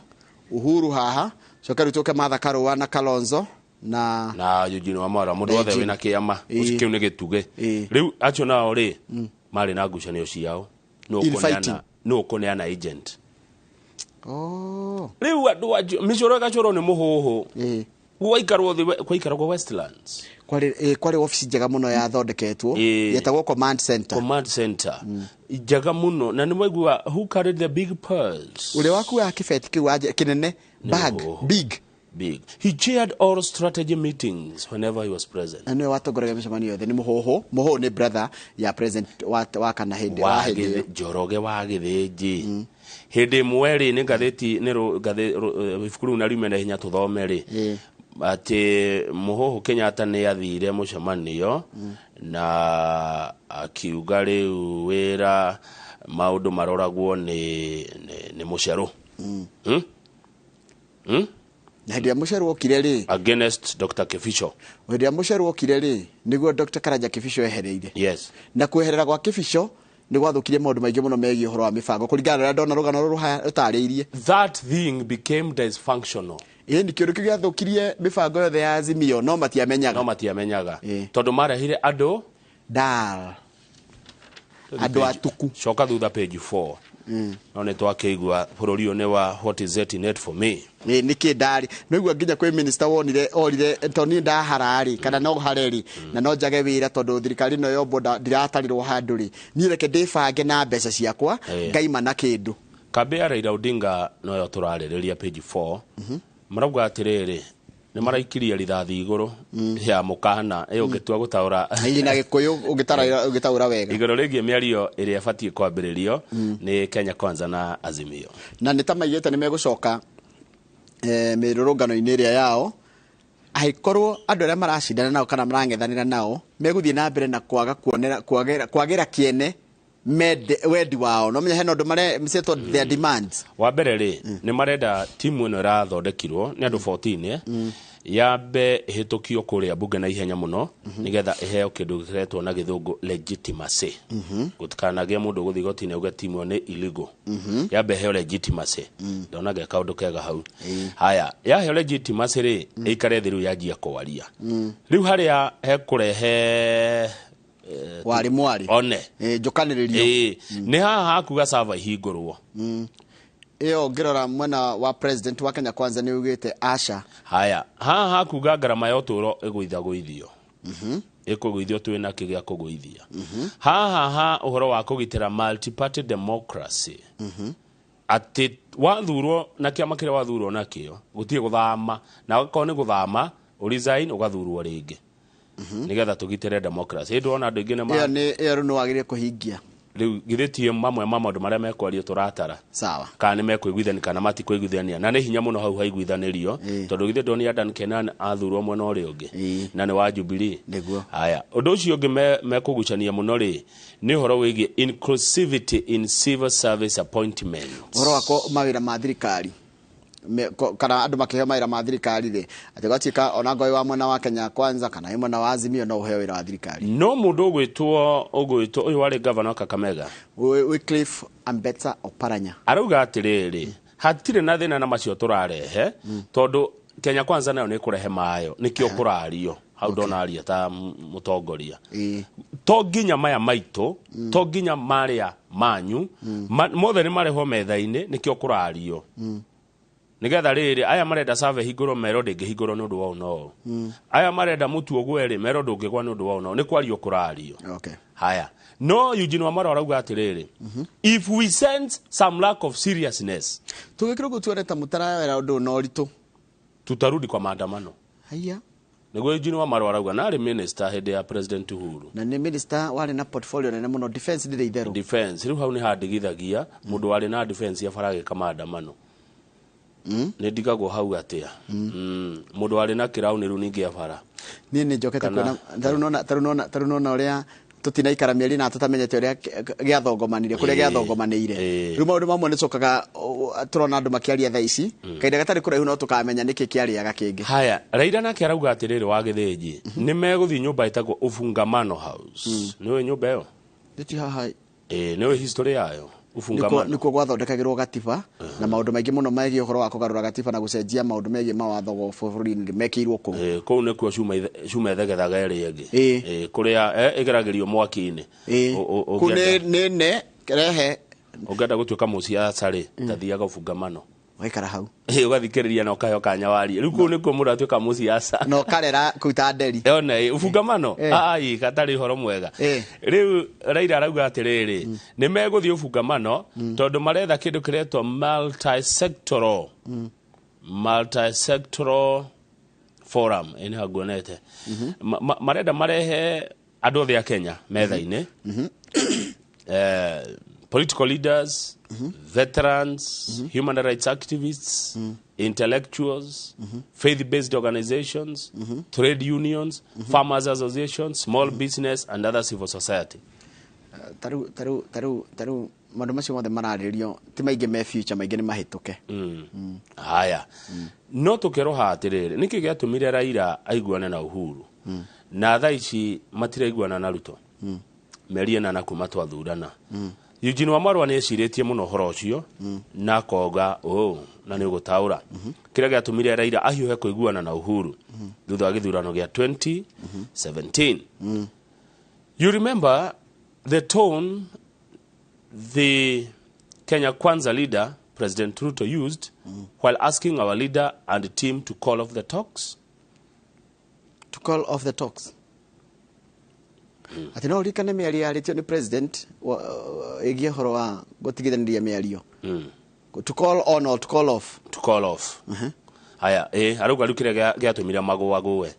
Uhuru haha, coke rĩu tũke Martha Karua na Kalonzo na Na Eugene Wamalwa, mũndũ Na wothe Eugene. wĩna kĩama. Ũcio kĩu nĩ gĩtugĩ. Rĩu acio nao rĩ, marĩ na ngucanio ciao. Nũ Infighting. ũkũneana, nũ ũkũneana agent. Oh. Rĩu andũ acio mĩcoro ĩgacorwo nĩ mũhũhũ. Gwaikarwo thĩ, gwaikaragwo Westlands. Kwarĩ obici njega mũno yathondeketwo, yetagwo command center. Command center njega mũno, na nĩ mwaigua who carried the big purse. Ũrĩa wakuaga kĩbeti kĩu kĩnene, bag Mũhũhũ. big. Big. He chaired all strategy meetings whenever he was present. Na nĩwe watongoragia mĩcemanio yothe nĩ Mũhũhũ. Mũhũhũ nĩ brother ya president wa kana hĩndĩ wa hĩndĩ ĩyo. Njoroge wa Gĩthĩnji, hĩndĩ ĩmwe rĩ, nĩ ngathĩti nĩ ibuku rĩu na riume na hinya tũthome rĩ, atĩ Mũhũhũ Kenyatta nĩ athire mũcemanio na akiuga rĩu wĩra maũndũ maroragwo nĩ Mũcerũ. Na hĩndĩ ĩrĩa Mũcerũ okire rĩ, Against Dr. Kibicho. Hĩndĩ ĩrĩa Mũcerũ okire rĩ, nĩguo Dr. Karanja Kibicho ehereire. Na kweherera gwa Kibicho nĩ gwathũkirie maũndũ maingĩ mũno megiĩ ũhoro wa mĩbango, kũringana na ũrĩa ndona rũgano rũrũ rũtarĩirie. That thing became dysfunctional. Ĩĩ, nĩ kĩũndũ kĩu gĩathũkirie mĩbango yothe ya Azimio, no matiamenyaga. No matiamenyaga tondũ marehire andũ dal andũ atuku. Coka thutha page 4. No nĩ twakĩigua bũrũri ũyũ nĩ wa what is it in it for me. Ĩ nĩkĩ ndarĩ noigua nginya kwĩ minister wonire orire to niĩ ndahara rĩ, kana no hare rĩ, na no njage wĩra tondũ thirikari ĩno yombwo ndiratarĩrwo handũ rĩ, niĩ reke ndĩbange na mbeca ciakwa, ngaima na kĩndũ. Kambĩ ya Raila Odinga noyo tũrarĩrĩria, page 4. Marauga atĩrĩrĩ, nĩ maraikirie rithathi igũrũ ya mũkana ĩyo ũngĩtua gũtaũra. Ĩ, na Gĩkũyũ ũngĩtaũra wega. Igũrũ rĩgiĩ mĩario ĩrĩa ĩbatiĩ kwambĩrĩrio nĩ Kenya Kwanza na Azimio. Na nĩ ta maigĩte nĩ megũcoka mĩrũrũngano-inĩ ĩrĩa yao, angĩkorwo andũ arĩa maracindana nao kana marang'ethanĩra nao megũthiĩ na mbere na kwaga kuonera kwagĩra kĩene wendi wao, no menya hena ũndũ mare settle their demands. Wa mbere rĩ, nĩ marenda timu ĩno ĩrathondekirwo nĩ andũ 14 yambe ĩhĩtũkio kũrĩa mbunge na ihenya mũno, nĩgetha ĩheo kĩndũ gĩretwo na Gĩthũngũ legitimacy. Gũtikanagĩe mũndũ ũgũthiĩ igoti-inĩ auge timu ĩyo nĩ illegal. Yambe ĩheo legitimacy. Ndona ge kaũndũ kega hau. Haya, yaheo legitimacy rĩ, ĩikare thĩ rĩu yanjia kwaria. Rĩu harĩa hekũrehe warĩ mwarĩ one njũkanĩrĩrio. Ĩĩ, nĩ haha hakuga sava ihingũrwo. Ĩyo ngĩrora mwena wa president wa Kenya Kwanza nĩ ugĩte aca. Haya, haha hakuga ngarama ya ũtũũro ĩgũithagũithio. Ĩkũgũithio twĩ na kĩ gĩa kũgũithia haha ha ũhoro wa kũgitĩra multi-party democracy, atĩ wathurwo na kĩama kĩrĩa wathurwo nakĩo gũtirĩ gũthama, na akorwo nĩ gũthama ũresign ũgathurwo rĩngĩ nĩgetha tũgitĩre democracy. Ĩndĩ wona andũ aingĩ nĩ Ĩyo nĩ ĩyo rĩu nĩ wagĩrĩire kũhingia. Rĩu githĩ ti mamwe ma maũndũ marĩa mekwario tũratara? Sawa. Kana nĩ mekũiguithania kana matikũiguithania, na nĩ hinya mũno hau haiguithanĩrio, tondũ githĩ ndoni Adan Kenan athurwo mwena ũrĩa ũngĩ na nĩ wa Jubilee. Nĩguo. Haya, ũndũ ũcio ũngĩ mekũgucania mũno rĩ nĩ ũhoro wĩgiĩ inclusivity in civil service appointments. Ũhoro wa mawĩra ma thirikari, kana andũ makĩheo mawĩra ma thirikari rĩ, atĩ gwatuĩka ona ngorwo wa mwena wa Kenya Kwanza kana wĩ mwena wa Azimio no ũheo wĩra wa thirikari. No mũndũ ũgwĩtwo ũyũ warĩ gavana wa Kakamega, Wycliffe Ambetsa Oparanya, arauga atĩrĩrĩ, hatirĩ na thĩna na macio tũrarehe, tondũ Kenya Kwanza nayo nĩ ĩkũrehe mayo, nĩkĩo kũrario hau ndonaria ta mũtongoria. To nginya maya maitũ, to nginya marĩa manyu, mothe nĩ marehwo metha-inĩ, nĩkĩo kũrario. Nĩgetha rĩrĩ, aya marenda survey hingũrwo merwo ndĩngĩhingũrwo nĩ ũndũ wa ũũ na ũũ. Aya marenda mũtu ũgwe rĩ, merwo ndũngĩgwa nĩ ũndũ wa ũũ na ũũ. Nĩ kwario kũrario. Haya, no Eugene Wamalwa arauga atĩrĩrĩ, if we sense some lack of seriousness, Tũgĩkĩrwo guo tuone ta mũtarawera ũndũ na ũritũ, tutarudi kwa maandamano. Haya. Nĩguo Eugene Wamalwa arauga, na arĩ minister hĩndĩ ya President Uhuru. Na nĩ minister warĩ na portfolio nene mũno, defense ndĩrĩ itherũ. Defense rĩu hau nĩ handigithagia mũndũ warĩ na defense ya bara agĩka maandamano. Nĩ ndigagwo hau atĩa mũndũ warĩ na kĩrauni rĩu ningĩ abara. Niĩ nĩ njokete kuona tarĩu nona ũrĩa tũtinaikara mĩeri na tũtamenyete ũrĩa gĩathongomanire, kũrĩa gĩathongomanĩire. Rĩu maũndũ mamwe nĩ cokaga tũrona andũ makĩaria thaa ici, kahinda gatarĩ kũraihu no tũkamenya nĩkĩ kĩarĩaga kĩngĩ. Haya, Raila nake arauga atĩrĩrĩ wa Gĩthĩnji, nĩ megũthiĩ nyũmba ĩtagwo Ufungamano House. Nĩũĩ nyũmba ĩyo? Ndĩti haha. Nĩũĩ history yayo? Ufungamano. Nĩkuo gwathondekagĩrwo gatiba na maũndũ maingĩ mũno megiĩ ũhoro wa kũgarũra gatiba na gũcenjia maũndũ megiĩ mawatho bũrũri-inĩ mekĩirwo kũu. Kũu nĩkuo cuma ĩthegethaga ĩrĩa ĩngĩ. Kũrĩa ĩgeragĩrio mwaki-inĩ. Kũu nĩ ne rehe. Ũngĩenda gũtuĩka mũciaca rĩ, tathiaga Ufungamano. Waikara hau. Ũgathikĩrĩria na ũkaheo kanya warie. Rĩu kũu nĩkuo mũndũ atuĩka mũciaca. Na ũkarera kũu ta nderi. Ona Ufungamano. Ai, gatarĩ ũhoro mwega. Rĩu Raila arauga atĩrĩrĩ, nĩ megũthiĩ Ufungamano tondũ maretha kĩndũ kĩretwo multi-sectoral. Multi-sectoral forum, ĩĩ nĩ nguonete. Marenda marehe andũ othe a Kenya metha-inĩ. Political leaders, veterans, human rights activists, intellectuals, faith-based organizations, trade unions, farmers associations, small business, and other civil society. Taru maũndũ macio mothe mararĩrio ti maingĩ me future, maingĩ nĩ mahĩtũke. Haya, no tũkĩroha atĩrĩrĩ, nĩkĩ gĩatũmire Raila aiguane na Uhuru na thaa ici matiraiguana na Ruto? Mĩeri ĩnana kuma twathurana. Eugene Wamalwa nĩ ecirĩtie mũno ũhoro ũcio na akoga ũũ, na nĩ ũgũtaũra kĩrĩa gĩatũmire Raila ahiũhe kũiguana na Uhuru thutha wa gĩthurano gĩa 2017. You remember the tone the Kenya Kwanza leader President Ruto used while asking our leader and team to call off the talks? To call off the talks. Atĩ no ũririkane mĩario yarĩtio nĩ president ĩgiĩ ũhoro wa gũtigithania mĩario. To call on or to call off? To call off. Haya, arauga rĩu kĩrĩa gĩatũmire magũagũe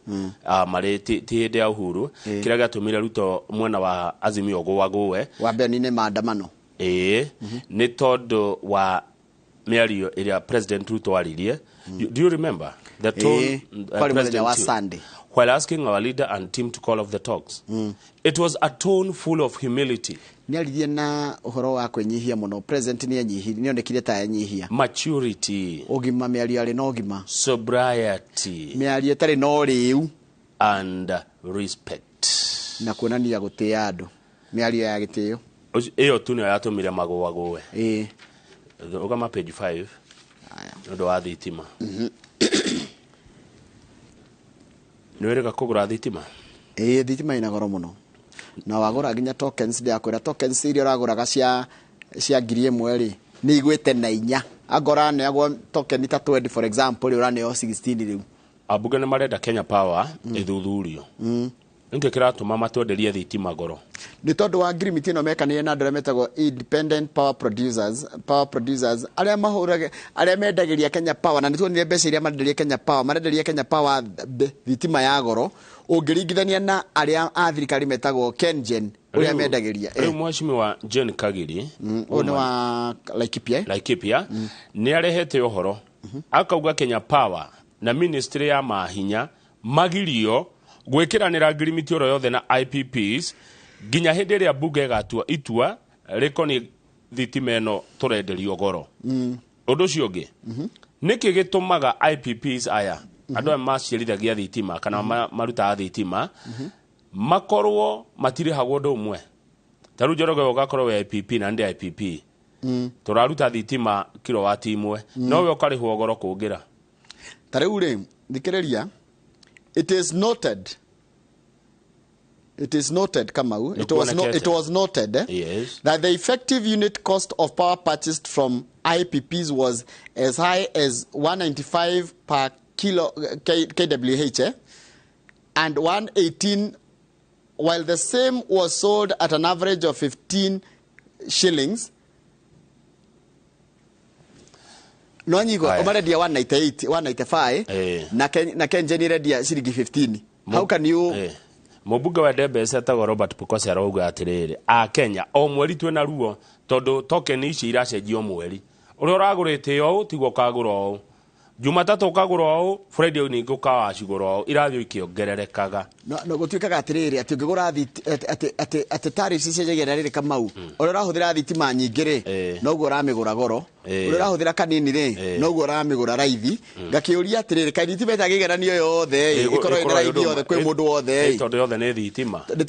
marĩ ti hĩndĩ ya Uhuru, kĩrĩa gĩatũmire Ruto mwena wa Azimio gũagũe wa mbere nĩ maandamano. Nĩ tondũ wa mĩario ĩrĩa President Ruto aririe. Do you remember the tone President wa Sunday while asking our leader and team to call off the talks? It was a tone full of humility. Nĩaririe na ũhoro wa kwĩnyihia mũno. President nĩonekire ta enyihia. Maturity. Ũgima, mĩario arĩ na ũgima. Sobriety. Mĩario ĩtarĩ na ũrĩu. And respect. Na kuonania gũtĩa andũ. Mĩario ya gĩtĩo. Ĩyo tu nĩyo yatũmire magũagũe. Ũgama page 5. Nĩ ũndũ wa thitima. Nĩ wĩrĩga kũgũra thitima? Thitima ĩna goro mũno. Na wagũra nginya tokens, ndĩrakwĩra tokens iria ũragũraga cia 1000 rĩ, nĩ igwĩte na 4. Angorwo ũraneagwo token ta 20 for example, rĩ ũraneo 16 rĩu. Ambunge nĩ marenda Kenya Power ĩthuthurio. Nĩkĩ kĩratũma matwenderie thitima goro? Nĩ tondũ wa ngirimiti ĩno mekanire na andũ arĩa metagwo independent power producers arĩa mahũraga, arĩa mendagĩria Kenya Power, na nĩ tuonire mbeca iria marenderia Kenya Power. Marenderia Kenya Power thitima ya goro ũngĩringithania na arĩa a thirikari metagwo KenGen, ũrĩa mendagĩria. Rĩu mheshimiwa Jane Kagiri, Ũyũ nĩ wa Laikipia, eh? Laikipia, nĩ arehete ũhoro akauga Kenya Power na ministry ya mahinya magirio gwĩkĩranĩra ngirimiti oro yothe na IPPs nginya hĩndĩ ĩrĩa mbunge ĩgatua itua rĩkoniĩ thitima ĩno tũrenderio goro. Ũndũ ũcio ũngĩ, nĩkĩ gĩtũmaga IPPs aya, andũ aya maciarithagia thitima kana marutaga thitima, makorwo matirĩhagwo ũndũ ũmwe? Ta rĩu Njoroge, ũgakorwo wĩ IPP na ndĩ IPP, tũraruta thitima kilowati imwe, no we ũkarĩhwo goro kũngĩra. Ta rĩu rĩ, thikĩrĩria, it is noted, Kamau, it was, no, it was noted, eh, that the effective unit cost of power purchased from IPPs was as high as 195 per kilo kWh, eh, and 118, while the same was sold at an average of 15 shillings. No nyigo marendia 198, 195, na Kengen irendia ciringi 15. How can you Mũmbunge wa Ndembece etagwo Robert Pukose arauga atĩrĩrĩ, a Kenya o mweri twĩna ruo tondũ token ici iracenjio mweri. Ũrĩa ũragũrĩte ũũ tiguo ũkagũra ũũ, Jumatatũ ũkagũra ũũ, Friday ningĩ ũkawacigũra ũũ, irathiĩ ikĩongererekaga. No gũtuĩkaga atĩrĩrĩ, atĩ ũngĩgũra atĩ tariffs icenjagia na rĩrĩ, Kamau, ũrĩa ũrahũthĩra thitima nyingĩ rĩ, noguo ũramĩgũra goro, ũrĩa ũrahũthĩra kanini rĩ, noguo ũramĩgũra raithi. Ngakĩũria atĩrĩrĩ, kaĩ thitima ĩtangĩigananio yothe ĩ, ĩkorwo ĩna raithi yothe kwĩ mũndũ wothe ĩ? Tondũ yothe nĩ thitima. Nĩ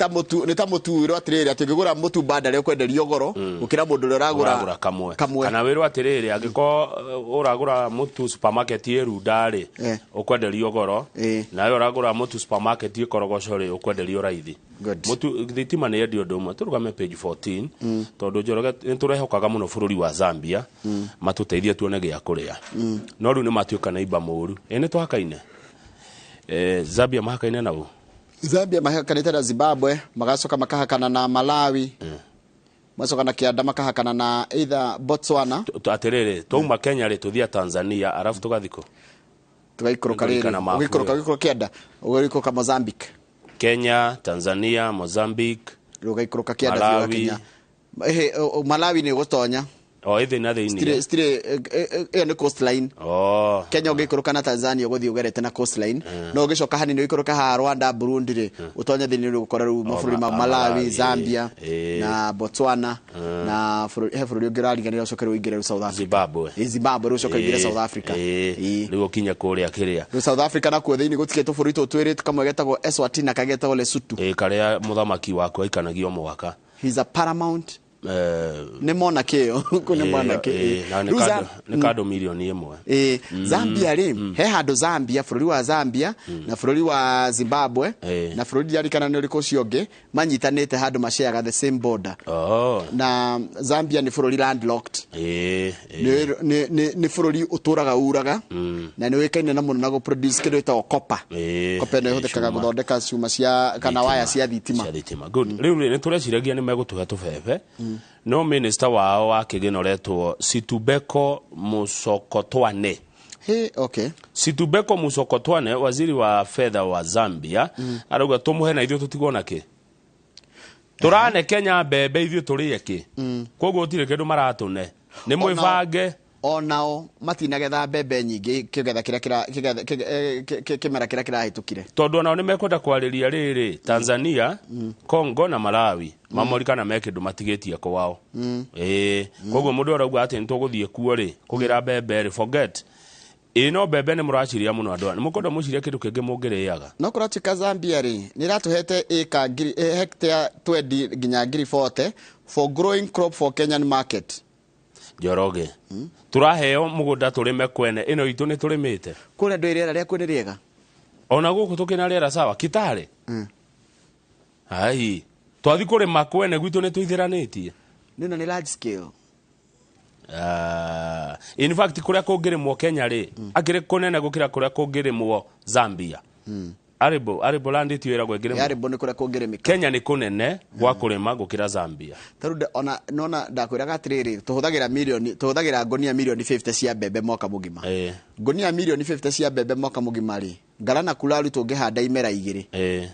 ta mũtu wĩrwo atĩrĩrĩ, atĩ ũngĩgũra mũtu bandari ũkwenderio goro gũkĩra mũndũ ũrĩa ũragũra ũragũra kamwe. Kamwe. Kana wĩrwo atĩrĩrĩ, angĩkorwo ũragũra mũtu supermarket ĩ Runda rĩ, ũkwenderio goro, nawe ũragũra mũtu supermarket ĩ Korogoco rĩ, ũkwenderio raithi. Mũtu thitima nĩ yendio ũndũ ũmwe. Tũrũgame page 14, tondũ Njoroge, nĩ tũrehokaga mũno bũrũri wa Zambia matũteithie tuone gĩa kũrĩa, no rĩu nĩ matuĩka neighbor mũru. Ĩ nĩ twakaine, Zambia mahakaine nau. Zambia mahakanĩte na Zimbabwe, magacoka makahakana na Malawi, magacoka na kĩanda makahakana na either Botswana. Atĩrĩrĩ, twauma Kenya rĩ, tũthia Tanzania, arabu tũgathikũ Tũgaikũrũka rĩrĩ. Nĩngũririkana mapu Ũgĩikũrũka ĩyo. Ũgĩikũrũka kĩanda ũgĩikũrũka Mozambique. Kenya, Tanzania, Mozambique. Rĩu ũgaikũrũka kĩanda biũ. Malawi. Ũgakinya Ehe, Malawi nĩ ũgũtonya. O ĩthĩ na thĩinĩ. Still ĩyo nĩ coastline. Oh. Kenya ũngĩikũrũka na Tanzania ũgũthiĩ ũgerete na coastline, no ũgĩcoka hanini ũikũrũka haha Rwanda, Burundi rĩ, ũtonye thĩinĩ rĩu ũgũkora rĩu mabũrũri ma Malawi, Malawi, Zambia na Botswana na he bũrũri ũngĩ ũrariganĩra, ũcoke rĩu ũingĩre rĩu South Africa. Zimbabwe. Zimbabwe, rĩu ũcoke ũingĩre South Africa. Rĩu ũkinye kũrĩa kĩrĩa. Rĩu South Africa nakuo thĩinĩ gũtikĩtwo bũrũri tũtũ twĩrĩ, kamwe getagwo Eswatini na kangĩ getagwo Lesotho. Karĩa mũthamaki waku aikanagio mwaka. He's a paramount, nĩ monarchy ĩyo, kũ nĩ monarchy. Na nĩ Rĩu nĩ kandũ mirioni 1. Zambia rĩ, he handũ Zambia, bũrũri wa Zambia na bũrũri wa Zimbabwe na bũrũri ndirarikana nĩ ũrĩkũ ũcio ũngĩ manyitanĩte handũ mashareaga the same border. Na Zambia nĩ bũrũri landlocked. Nĩ bũrũri ũtũraga uraga na nĩ ũĩkaine na mũno na gũproduce kĩndũ gĩtagwo copper. Copper ĩno ĩhũthĩkaga cuma. Gũthondeka cuma cia kana waya cia thitima. Cia thitima. Good. Rĩu rĩ, nĩ tũreciragia nĩ megũtũhe tũbebe, no minister wao wa kĩgĩna ũretwo Situmbeko Musokotwane. Hey, okay. Situmbeko Musokotwane, waziri wa fedha wa Zambia, arauga tũmũhe na ithuĩ tũtigwo na kĩ? Tũrane Kenya mbembe, ithuĩ tũrĩe kĩ? Koguo gũtirĩ kĩndũ maratũne, nĩ mwĩbange. Onao matinagetha mbembe nyingĩ kĩgetha kĩrĩa kĩmera kĩrĩa kĩrahĩtũkire. Tondũ onao nĩ mekwenda kwarĩria rĩrĩ Tanzania, Congo na Malawi, mamori kana me kĩndũ matigĩtie kwao. Ĩĩ, koguo mũndũ arauga atĩ nĩ tũgũthiĩ kuo rĩ kũgĩra mbembe rĩ, forget. Ĩĩ, no mbembe nĩ mũraciria mũno andũ aya, nĩ mũkwenda mũcirie kĩndũ kĩngĩ mũngĩrĩaga. No kũratuĩka Zambia rĩ, nĩ ĩratũhete ĩka ngiri, hectare 20 nginya ngiri 40 for growing crop for Kenyan market. Njoroge, tũraheo mũgũnda tũrĩme kwene, ĩno itũ nĩ tũrĩmĩte. Kũrĩa ndũĩ rĩera rĩa kuo nĩ rĩega. Ona gũkũ tũkĩna rĩera sawa Kitale. Ai, twathi kũrĩma kwene gwitũ nĩ tũithĩranĩtie. Nĩno nĩ large scale. In fact, kũrĩa kũngĩrĩmwo Kenya rĩ, akĩrĩ kũnene gũkĩra kũrĩa kũngĩrĩmwo Zambia. Arable land ĩtiwĩragwo ĩngĩrĩmwo. Arable nĩ kũrĩa kũngĩrĩmĩka. Kenya nĩ kũnene gwa kũrĩma gũkĩra Zambia. Tarĩu ona nona ndakwĩraga atĩrĩrĩ, tũhũthagĩra mirioni, tũhũthagĩra ngonia mirioni 50 cia mbembe mwaka mũgima. Ngonia mirioni 50 cia mbembe mwaka mũgima rĩ, Ngarana Kulalu tũngĩhanda imera igĩrĩ.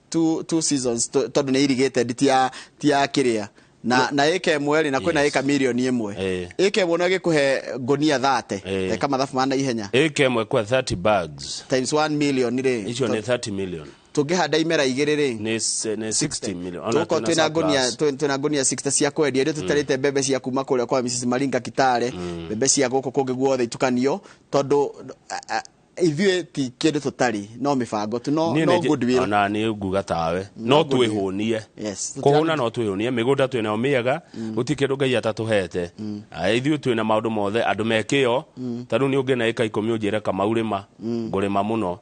Two seasons, tondũ nĩ irrigate ti ya kĩrĩa. Na ĩka ĩmwe rĩ, na kwĩna ĩka mirioni ĩmwe. Ĩka ĩmwe no ĩgĩkũhe ngonia 30. Eka mathabu ma naihenya. Ĩka ĩmwe kwa 30 bags. Times 1 million rĩ. Icio nĩ 30 million. Tũngĩhanda imera igĩrĩ rĩ, nĩ 60 million. Tũgũkorwo twĩna ngonia 60 cia kwendia. Iria tũtarĩte mbembe cia kuma kũrĩa kwa Mrs Maringa Kitale, mbembe cia gũkũ kũngĩ guothe itukanio, tondũ ithuĩ ti kĩndũ tũtarĩ, no mĩbango tu, no goodwill. Ona nĩ nguga tawe, no twĩhũnie. Kũhũna no twĩhũnie, mĩgũnda twĩnayo mĩega, gũtirĩ kĩndũ Ngai atatũhete. Ithuĩ twĩna maũndũ mothe, andũ mekĩo, ta rĩu nĩ ũngĩna ĩka 10 ũnjĩre Kamau rĩma, ngũrĩma mũno.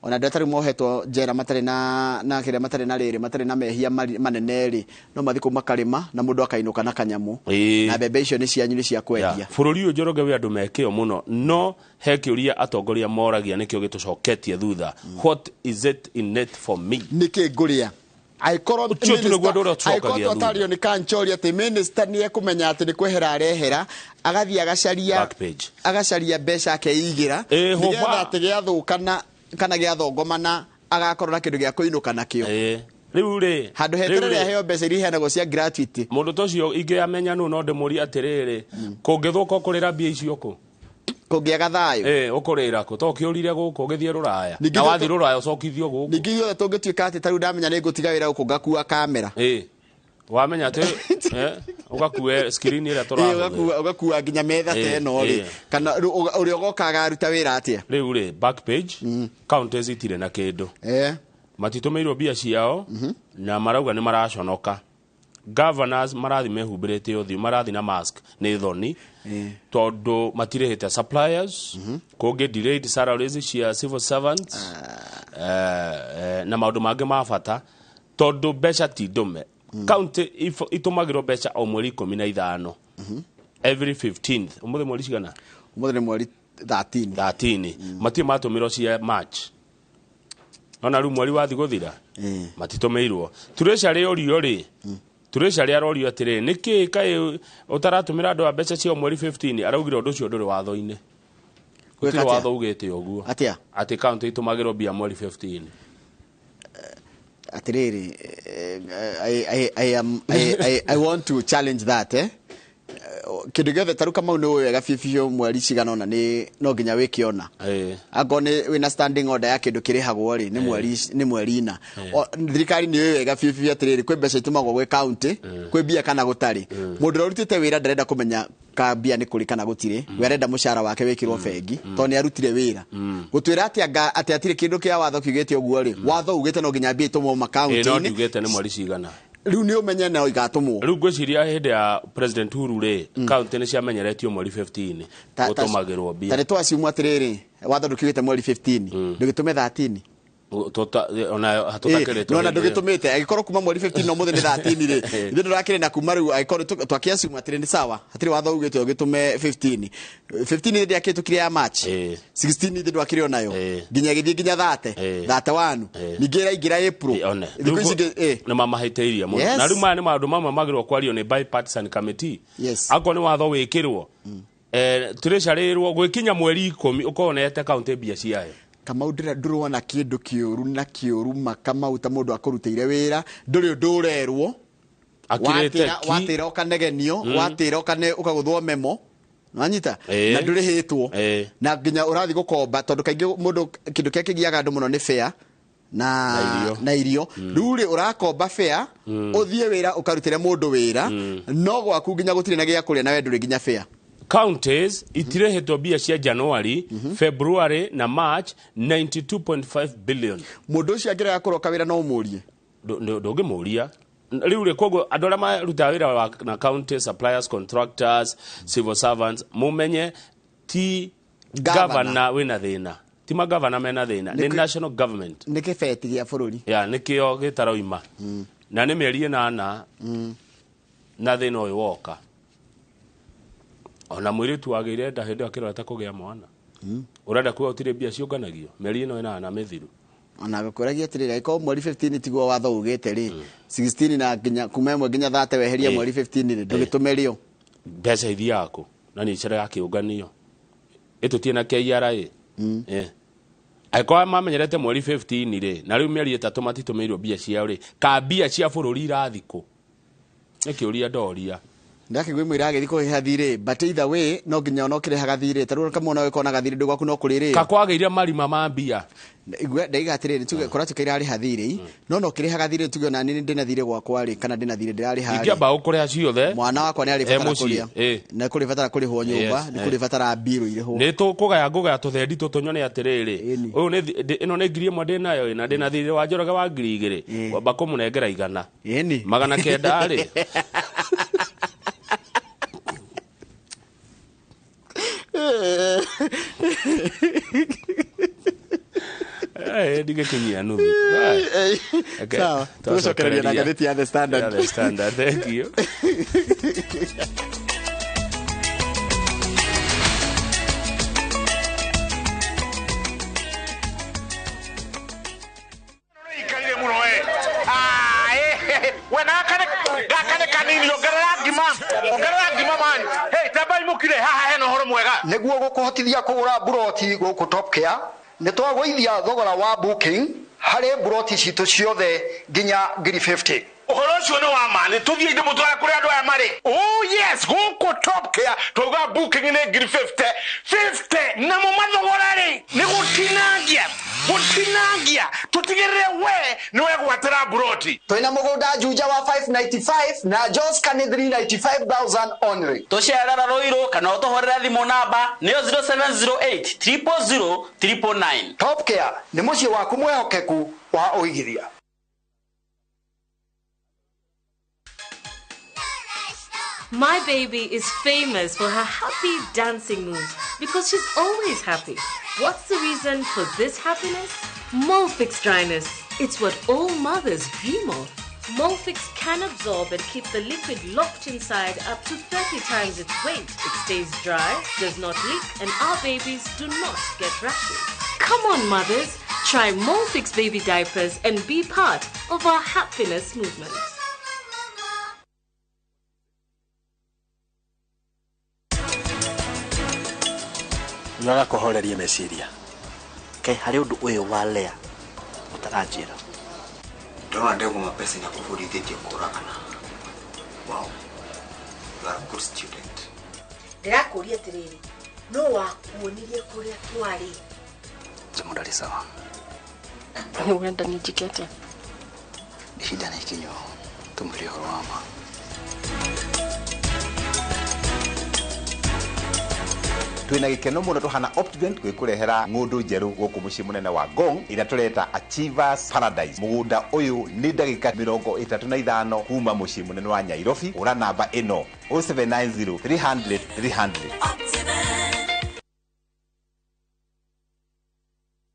Ona andũ atarĩ mohetwo njera matarĩ na kĩrĩa, matarĩ na rĩrĩ, matarĩ na mehia manene rĩ, no mathiĩ kũu makarĩma na mũndũ akainũka na kanyamũ. Na mbembe icio nĩ cianyu, nĩ cia kwendia. Bũrũri ũyũ Njoroge wĩ andũ mekĩo mũno, no he kĩũria atongoria moragia nĩkĩo gĩtũcoketie thutha. What is it in it for me? Nĩkĩ ngũrĩa? Angĩkorwo twatario nĩ Kanchori atĩ minister nĩ ekũmenya atĩ nĩ kwehera arehera, agathiĩ agacaria mbeca akeigĩra, nĩgetha atĩ gĩathũkana kana gĩathongomana agakorwo na kĩndũ gĩa kũinũka nakĩo. Rĩu rĩ, handũ heterere aheo mbeca iria iheanagwo cia gratuity. Mũndũ ta ũcio ingĩamenya nũ no ndĩmũrie atĩrĩrĩ, kũngĩthũka ũkũrĩra mbia icio kũ? Kũngĩaga thayũ. Ũkũrĩra kũ? To kĩũrire gũkũ ũgĩthiĩ Rũraya. Na wathiĩ Rũraya ũcokithio gũkũ. Ningĩ ithuothe tũngĩtuĩka atĩ tarĩu ndamenya nĩ ngũtiga wĩra gũkũ ngakua kamera. Wamenya atĩ ũgakue screen ĩrĩa tũrahũthĩra. Ũgakua nginya metha ta ĩno rĩ, kana ũrĩa ũgoka agaruta wĩra atĩa? Rĩu rĩ, back page, counties itirĩ na kĩndũ. Matitũmĩirwo mbia ciao, na marauga nĩ maraconoka. Governors marathi mehumbĩrĩte ũthiũ, marathi na mask nĩ thoni, tondũ matirĩhĩte suppliers, kũngĩ delayed salaries cia civil servants, na maũndũ mangĩ ma bata, tondũ mbeca ti ndũme. County itũmagĩrwo mbeca o mweri 15. Every 15th. Ũmũthĩ mweri cigana? Ũmũthĩ nĩ mweri 13. 13. Matirĩ matũmĩrwo cia March. Ona rĩu mweri wathi gũthira, matitũmĩirwo. Treasury ũrio rĩ, Treasury arorio atĩrĩ, nĩkĩ kaĩ ũtaratũmĩra andũ a mbeca cia mweri 15? Araugire ũndũ ũcio ndũrĩ watho-inĩ. Gũtirĩ watho ugĩte ũguo. Atĩa? Atĩ county itũmagĩrwo mbia mweri 15. Atĩrĩrĩ, I want to challenge that, Kĩndũ gĩothe tarĩu Kamau nĩ ũĩ wega biũ mweri cigana ũna nĩ no nginya wĩkĩona. Angorwo nĩ wĩna standing order ya kĩndũ kĩrĩhagwo rĩ, nĩ mweri ina. Thirikari nĩ ũĩ wega biũ atĩrĩrĩ, kwĩ mbeca itũmagwo gwĩ county, kwĩ mbia kana gũtarĩ. Mũndũ ũrĩa ũrutĩte wĩra ndarenda kũmenya ka mbia nĩ kũrĩ kana gũtirĩ, we arenda mũcara wake wĩkĩrwo bengi, tondũ nĩ arutire wĩra. Gũtwĩra atĩ atĩ hatirĩ kĩndũ kĩa watho kiugĩte ũguo rĩ, watho ugĩte no nginya mbia itũmwo makaunti-inĩ. No ndiugĩte nĩ mweri cigana. Rĩu nĩ ũmenye no igatũmwo. Rĩu ngwĩciria hĩndĩ ya President Uhuru rĩ, county nĩ ciamenyeretio mweri 15 gũtũmagĩrwo mbia. Ta nĩ twaciumwo atĩrĩrĩ, watho ndũkiugĩte mweri 15, ndũgĩtũme 13. Ona hatũtakĩrĩtwo. No na ndũgĩtũmĩte, angĩkorwo kuma mweri 15 no mũthĩ nĩ 13 rĩ, ithuĩ ndũrakĩrĩ na kuma rĩu, angĩkorwo twakĩaciumwo atĩrĩ nĩ sawa, hatirĩ watho ugĩte ũgĩtũme 15. 15 nĩ ndĩakĩtũkire ya March. 16 nĩ ndwakĩrĩ onayo. Nginya ĩgĩthiĩ nginya 30, 31. Ningĩ ĩraingĩra April. Thikũ ici nĩ mamahĩtĩirie mũno. Na rĩu maya nĩ maũndũ mamwe magĩrĩirwo kwario nĩ bipartisan committee. Akorwo nĩ watho wĩkĩrwo, Treasury ĩrwo gwĩkinya mweri 10 ũkorwo ũnete county mbia ciayo. Kamau ndũrona kĩndũ kĩũru na kĩũru ma Kamau ta mũndũ akũrutĩire wĩra, ndũrĩ ũndũ ũrerwo. Watĩra ũkanegenio, watĩra ũkagũthwo memo. Wanyita? Na ndũrĩhĩtwo. Na nginya ũrathiĩ gũkomba, tondũ kaingĩ mũndũ kĩndũ kĩrĩa kĩgiaga andũ mũno nĩ fare na irio. Rĩu rĩ ũrakomba fare, ũthiĩ wĩra ũkarutĩre mũndũ wĩra, no gwaku nginya gũtirĩ na gĩa kũrĩa na we ndũrĩ nginya fare. Counties itirĩhĩtwo mbia cia January, February na March 92.5 billion. Mũndũ ũcio angĩrega kũroka wĩra no ũmũrie? Ndũngĩmũria. Rĩu rĩ, koguo andũ arĩa marutaga wĩra na county suppliers, contractors, civil servants, mũmenye ti governor wĩna thĩna. Ti magavana mena thĩna, nĩ national government. Nĩ kĩbeti gĩa bũrũri. Ya, nĩkĩo gĩtaroima. Na nĩ mĩeri 8 na thĩna ũyũ woka. Ona mũirĩtu wagĩire nda hĩndĩ ĩyo akĩrora ta kũgĩa mwana. Ũrenda kuga gũtirĩ mbia ciũnganagio mĩeri ĩno 8 mĩthiru. Ona gũkũragia atĩrĩrĩ, angĩkorwo mweri 15 tiguo watho ugĩte rĩ, 16 na nginya kuma ĩmwe nginya 30 weherie mweri 15 rĩ, ndũgĩtũme rĩo. Mbeca ithiaga kũ na nĩ iceraga kĩũnganio ĩtũtie na KRA. Angĩkorwo mamenyerete mweri 15 rĩ, na rĩu mĩeri 3 matitũmĩirwo mbia ciao rĩ, ka mbia cia bũrũri irathi kũ? Nĩ kĩũria ndoria. Ndakĩgwĩ mwĩra agĩthiĩ kũrĩha thirĩ, but either way no nginya ona ũkĩrĩhaga thirĩ, ta rĩu kamwana ũgĩkona gathirĩ ndũ gwaku no kũrĩrĩo. Kakwagĩire marima ma mbia. Igua ndaiga atĩrĩrĩ, tuge korwo tuke irarĩha thirĩ, no no ũkĩrĩhaga thirĩ tuge ona niĩ ndĩna thirĩ gwakwa rĩ, kana ndĩna thirĩ ndĩrarĩha rĩ. Ingĩamba gũkũrĩha ciothe. Mwana wakwa nĩ arĩbatara kũrĩa. Nĩ kũrĩbatara kũrĩhwo nyũmba, nĩ kũrĩbatara mbirũ irĩhwo. Nĩ tũkũgaya ngũgaya tũthendi tũtũ nyone atĩrĩrĩ. Ũyũ nĩ ĩno nĩ 1000 ndĩnayo na ndĩna thirĩ wa Njoroge wa 2000. Wamba kũmũnengera 100. 900 rĩ. Ndigĩkinyia nuthu. Sawa, tũgũcokereria na ngathĩti ya The Standard. Ya The Standard, thank you. Nĩguo gũkũhotithia kũgũra mburoti gũkũ Top Care, nĩ twagũithia thogora wa booking harĩ mburoti citũ ciothe nginya 50,000. Ũhoro ũcio nĩ wa ma, nĩ tũthiĩ ndĩmũtware kũrĩa andũ aya marĩ. Oh yes, gũkũ Top Care twauga booking nĩ 50,000 50, namo mathogora rĩ nĩ gũtinangia, gũtinangia, tũtigĩrĩre we nĩ wegwatĩra mburoti. Twĩna mũgũnda Juja wa 595 na Joska nĩ 395,000 only. Tũcerera Ruiru kana ũtũhũrĩre thimũ namba nĩyo 0708 000 999. Top Care nĩ mũciĩ waku mwĩhokeku wa ũigithia. My baby is famous for her happy dancing moves because she's always happy. What's the reason for this happiness? Molfix dryness. It's what all mothers dream of. Molfix can absorb and keep the liquid locked inside up to 30 times its weight. It stays dry, does not leak, and our babies do not get rashes. Come on, mothers, try Molfix baby diapers and be part of our happiness movement. Nara kũhoreria meciria. Kaĩ harĩ ũndũ ũyũ wa Lea ũtaranjĩra. Ndona ndegwa mapesa inakũbundithĩtie kũragana. Wow. You are a good student. Ndĩrakũria atĩrĩrĩ, no wakuonirie kũrĩa twarĩ? Njamũ ndarĩ sawa. Ũrenda niĩ njĩke atĩa? Ihinda nĩ ikinyu tũmwĩre ũhoro wa ma. Twina gikeno muno tuhana Optibent gwikurehera ng'undu njeru guku mucii munene wa Ngong ira tureta Achievers Paradise. Mugunda uyu ni ndagika 35 kuma mucii munene wa Nairobi. Ura namba ino 0790 300 300.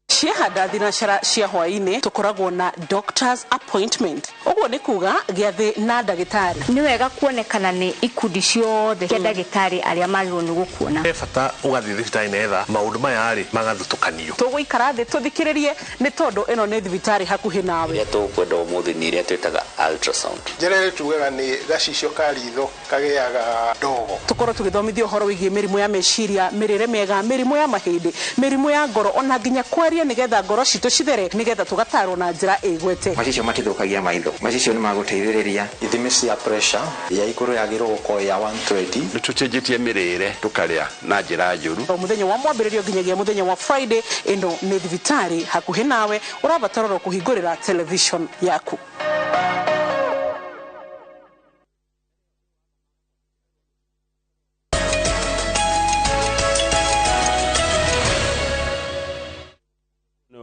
Ciahanda thinacara cia hwaĩ-inĩ tũkoragwo na doctor's appointment. Ũguo nĩ kuga gĩathĩ na ndagĩtarĩ. Nĩ wega kuonekana nĩ ikundi ciothe cia ndagĩtarĩ arĩa magĩrĩirwo nĩ gũkuona. He bata ũgathiĩ thibitarĩ nĩgetha maũndũ maya rĩ magathutũkanio. Tũgũikara thĩ tũthikĩrĩrie nĩ tondũ ĩno nĩ thibitarĩ hakuhĩ nawe. Iria tũkwenda ũmũthĩ nĩ iria twĩtaga ultrasound. Njĩra ĩrĩa tugaga nĩ gacicio ka ritho kagĩaga ndogo. Tũkorwo tũgĩthomithio ũhoro wĩgiĩ mĩrimũ ya meciria, mĩrĩre mĩega, mĩrimũ ya mahĩndĩ, mĩrimũ ya ngoro ona nginya kwaria nigetha ngoro citũ cithere nigetha tugatarwo na njĩra ĩgwete. Macicio matithũkagia maitho, macicio nĩ magũteithĩrĩria. Ithimi cia pressure ya igũrũ yagĩrĩirwo gũkorwo ya 120. Nĩ tũcenjetie mĩrĩre tũkarĩa na njĩra njũru. O mũthenya wa mwambĩrĩrio nginyagia mũthenya wa Friday, ĩno nĩ thibitarĩ hakuhĩ nawe, ũrabatara oro kũhingũrĩra television yaku.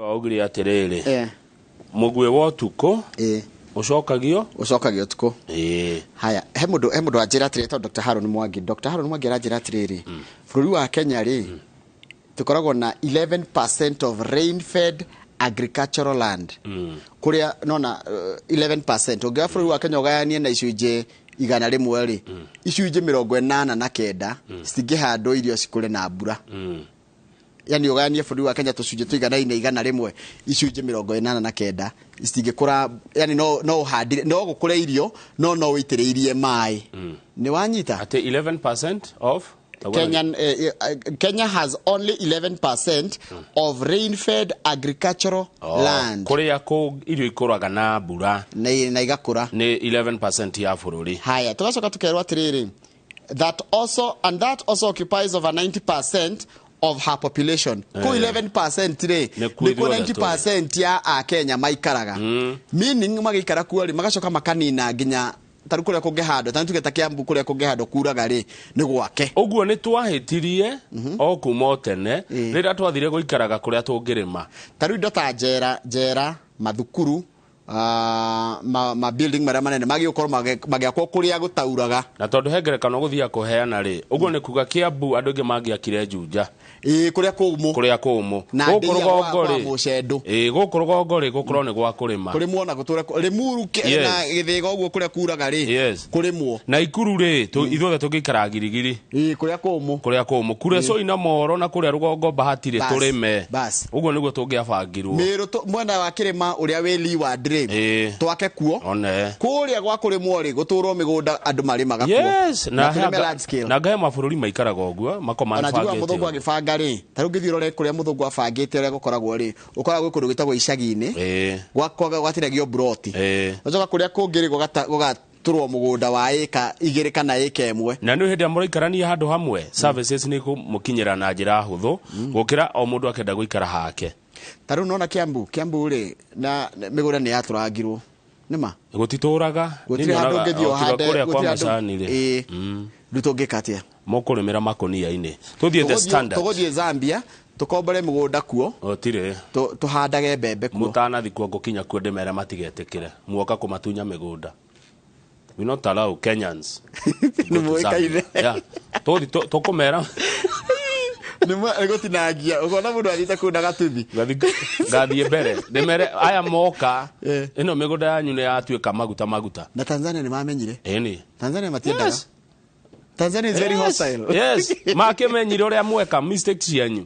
Waugire atĩrĩrĩ, mũguĩ wa ũtukũ ũcokagio ũtukũ. Haya, he mũndũ anjĩra atĩrĩrĩ, tondũ Dr. Haron Mwangi, Dr. Haron Mwangi aranjĩra atĩrĩrĩ, bũrũri wa Kenya rĩ, tũkoragwo na 11% of rain-fed agricultural land. Kũrĩa nona 11% ũngĩoya bũrũri wa Kenya ũgayanie na icunjĩ 100 rĩ, icunjĩ 89 citingĩhandwo irio cikũre na mbura. Yani ũgayanie bũrũri wa Kenya tũcunjĩ tũiganaine 100, icunjĩ 89 citingĩkũra. Yani no ũhandire, no gũkũre irio, no ũitĩrĩirie maĩ. Nĩ wanyita? Atĩ 11% of Kenya has only 11% of rain-fed agricultural land. Kũrĩa kũ irio ikũraga na mbura na igakũra nĩ 11% ya bũrũri. Haya, tugacoka tukerwo atĩrĩrĩ, that also occupies over 90% of her population. Ku 11% rĩ, Nĩkuo nĩkuo ithuothe tũrĩ. 90% ya Akenya maikaraga. Meaning magaikara kuo rĩ, magacoka makanina nginya tarĩu kũrĩa kũngĩhandwo, ta nĩ tuge ta Kiambu kũrĩa kũngĩhandwo kuraga rĩ, nĩ gwake. Ũguo nĩ twahĩtirie o kuma o tene rĩrĩa twathire gũikaraga kũrĩa tũngĩrĩma. Ta rĩu indo ta njera, mathukuru, ma building marĩa manene magĩũkorwo magĩakwo kũrĩa gũtauraga. Na tondũ he ngerekano gũthiaga kũheana rĩ, ũguo nĩ kuga Kiambu andũ aingĩ mangĩakire Juja. Ĩĩ, kũrĩa kũmũ. Kũrĩa kũmũ. Na Gũkũ ndĩa rũgongo kwa rĩ, Mũcendũ. ĩĩ, gũkũ rũgongo rĩ, gũkorwo nĩ gwa kũrĩma. Kũrĩmwo na gũtũre Limuru na Gĩthĩga ũguo kũrĩa kuraga rĩ, kũrĩmwo. Na Ikuru rĩ, ithuothe tũngĩikara girigiri. Ĩĩ, kũrĩa kũmũ. Kũrĩa kũmũ. Kure Soina Moro na kũrĩa rũgongo Bahati rĩ, tũrĩme. Ũguo nĩguo tũngĩabangirwo. Mĩrũ mwena wa kĩrĩma ũrĩa wĩ Leeward rĩ, twake kuo. One. Kũrĩa gwa kũrĩmwo rĩ, gũtũrwo mĩgũnda andũ marĩmaga kuo. Na Na tũrĩme large scale. Na ngahe mabũrũri maikaraga ũguo, makoma Ona njiguaga mabangĩte mũthũngũ ũguo. agĩbanga rĩ, ta rĩu ũngĩthiĩ ũrore kũrĩa mũthũngũ abangĩte ũrĩa gũkoragwo rĩ, ũkoragwo gwĩ kũndũ gwĩtagwo icagi-inĩ, gwatinagio mburoti. Ũgacoka kũrĩa kũngĩ rĩ, gũgatũrwo mũgũnda wa ĩka 2 kana ĩka 1. Na nĩ hĩndĩ ĩrĩa mũraikarania handũ hamwe, services nĩ ikũmũkinyĩra na njĩra hũthũ, gũkĩra o mũndũ akĩenda gũikara hake. Ta rĩu nona Kiambu rĩ, na mĩgũnda nĩ yatũrangirwo. Nĩ ma? Gũtitũraga. Gũtirĩ Niĩ handũ nyonaga ũngĩthiĩ o tiga ũhande, kũrĩa kwa gũtirĩ handũ macani rĩ. Ĩĩ. Rĩu tũngĩka atĩa? Mũkũrĩmĩra makũnia-inĩ. Tũthiĩ the Standard. Tũgũthiĩ Zambia, tũkombore mũgũnda kuo. Gũtirĩ. Tũhandage mbembe kuo. Mũtanathi kuo ngũkinya kuo ndĩmere matigetĩkĩre. Muoka kũmatunya mĩgũnda. We not allow Kenyans. Nĩ mũĩkaine. Yeah. Tũthiĩ tũkũmera. Nĩ gũtinangia. Ũkona mũndũ athiĩte kũu na gatuthi. Ngathiĩ mbere. Ndĩmere aya moka. Ĩno mĩgũnda yanyu nĩ yatuĩka maguta maguta. Na Tanzania nĩ mamenyire. Ĩni. Tanzania matiendaga. Yes. Tanzania is very Yes. hostile. Yes. Makĩmenyire ũrĩa mweka mistakes cianyu.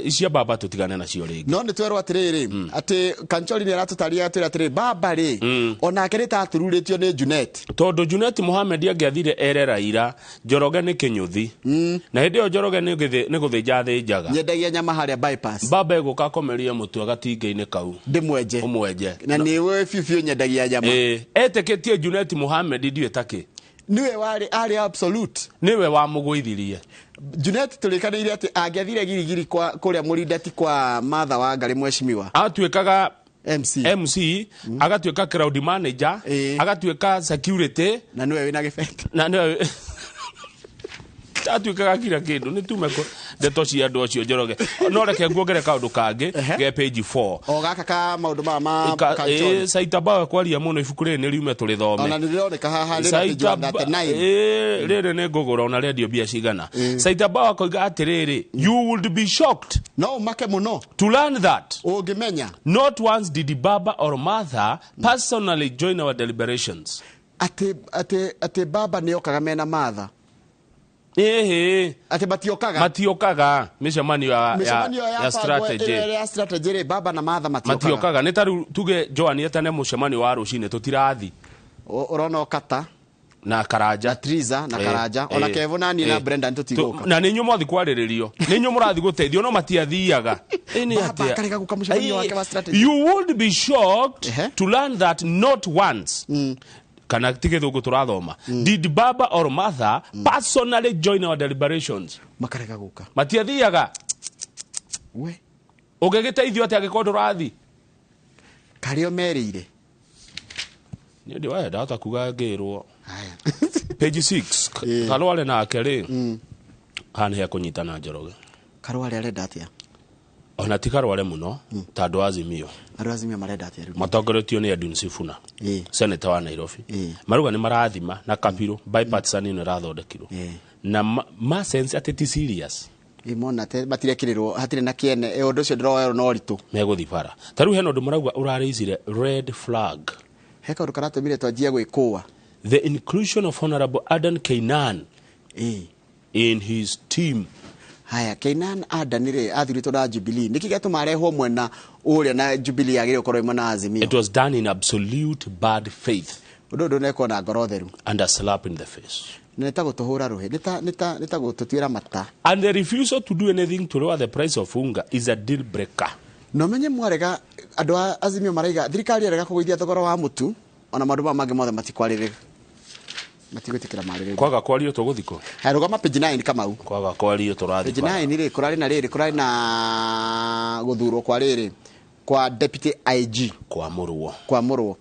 Icia baba tũtigane nacio rĩngĩ. No nĩ twerwo atĩrĩrĩ, atĩ Kanchori nĩ aratũtaria atwĩra atĩrĩ, baba rĩ, onake nĩ tatururĩtio nĩ Junet. Tondũ Junet Mohamed angĩathire ere Raila, Njoroge nĩ kĩnyũthi. Na hĩndĩ ĩyo Njoroge nĩ gũthĩnja athĩnjaga. Nyendagia nyama harĩa bypass. Baba egũka akomerie mũtwe gatinga-inĩ kau. Ndĩmwenje. Ũmwenje. Na nĩwe biũ biũ nyendagia nyama. Etĩkĩtie Junet Mohamed ndiũĩ takĩ. Niwe warĩ arĩ absolute. Niwe wamũgũithirie. Junet tũrĩkanĩire atĩ angĩathire girigiri kwa kũrĩa Mũrindati kwa Martha Wangari mheshimiwa. Atuĩkaga MC. MC, agatuĩka crowd manager, agatuĩka security. Na niwe wĩna gĩbeti. Na niwe atuĩkaga kila kĩndũ. Nĩ tume ndeto cia andũ acio Njoroge. No reke nguongere kaũndũ kangĩ ge page 4. O gaka ka maũndũ maya ma Kanchori. Saita Bawe kwaria mũno ibuku rĩrĩ nĩ riume tũrĩthome. Ona nĩ rĩroneka haha rĩna page Saita one thirty-nine. Rĩrĩ nĩ ngũgũra ona rĩendio mbia cigana. Saita Bawe akoiga atĩrĩrĩ, you would be shocked. No ũmake mũno. To learn that. Ũngĩmenya. Not once did Baba or Martha personally join our deliberations. Atĩ Baba nĩ okaga mena Martha. Ĩhĩ. Atĩ matiokaga. Matiokaga mĩcemanio Mĩcemanio ya ya strategy. ĩrĩa ya strategy rĩ, Baba na Martha matiokaga. Matiokaga. Nĩ ta rĩu tuge Joan etane mũcemanio wa rũcinĩ tũtirathi. Ũrona Okata. Na Karanja. Na Triza na Karanja. Ona Kevo na niĩ na Brendan tũtigũka. Na nĩ inyuĩ mwathi kwarĩrĩrio. Nĩ inyuĩ mũrathi gũteithio no matiathiaga. Ĩ nĩ Baba atĩa? akarega gũka mũcemanio wake wa strategy. You would be shocked to learn that not once kana ti gĩthũngũ tũrathoma. Did Baba or Martha personally join our deliberations? Makarega gũka. Matiathiaga. We. Ũngĩgĩteithio atĩa angĩkorwo ndũrathi? Karĩo merĩire. Niĩ ndi we ndahota kuga ngĩrwo. Haya. Page 6. Karware nake rĩ. Haha nĩ he kũnyitana Njoroge. Karware arenda atĩa? Ona ti Karware mũno, ta andũ a Azimio. Andũ a Azimio marenda atĩa rĩu? Matongoretio nĩ Edwin Sifuna, senator wa Nairobi. Maruga nĩ marathima na Kabiru bipartisan ĩno ĩrathondekirwo. Na ma sense atĩ ti serious. Mona te matirekĩrĩrwo hatirĩ na kĩene, ũndũ ũcio ndĩroerwo no ũritũ. Megũthiĩ bara. Ta rĩu hena ũndũ marauga ũrarĩicire red flag. He kaũndũ karatũmire twanjie gwĩkũa. The inclusion of Honorable Adan Keynan in his team. Haya, Keinan Adani rĩ, athurĩtwo na Jubilee, nĩkĩ gĩatũma arehwo mwena ũrĩa na Jubilee yagĩrĩirwo gũkorwo ĩ mwena wa Azimio? It was done in absolute bad faith. Ũndũ ũyũ ndũnekwo na ngoro theru. And a slap in the face. Na nĩ ta gũtũhũra rũhĩ, nĩ ta gũtũtuĩra mata. And the refusal to do anything to lower the price of unga is a deal breaker. Na ũmenye mwarega, andũ a Azimio maraiga thirikari yarega kũgũithia thogora wa mũtu ona maũndũ maya mangĩ mothe matikwarĩrĩria, matigwĩtĩkĩra marĩrĩrio. Kwaga kwario tũgũthiĩ kũ? Haya, rũgama page 9 Kamau. Kwaga kwario tũrathiĩ Page bara. 9 rĩ, kũrarĩ na rĩrĩ, kũrarĩ na gũthurwo kwa rĩrĩ kwa deputy IG. Kwamũrwo. Kwamũrwo.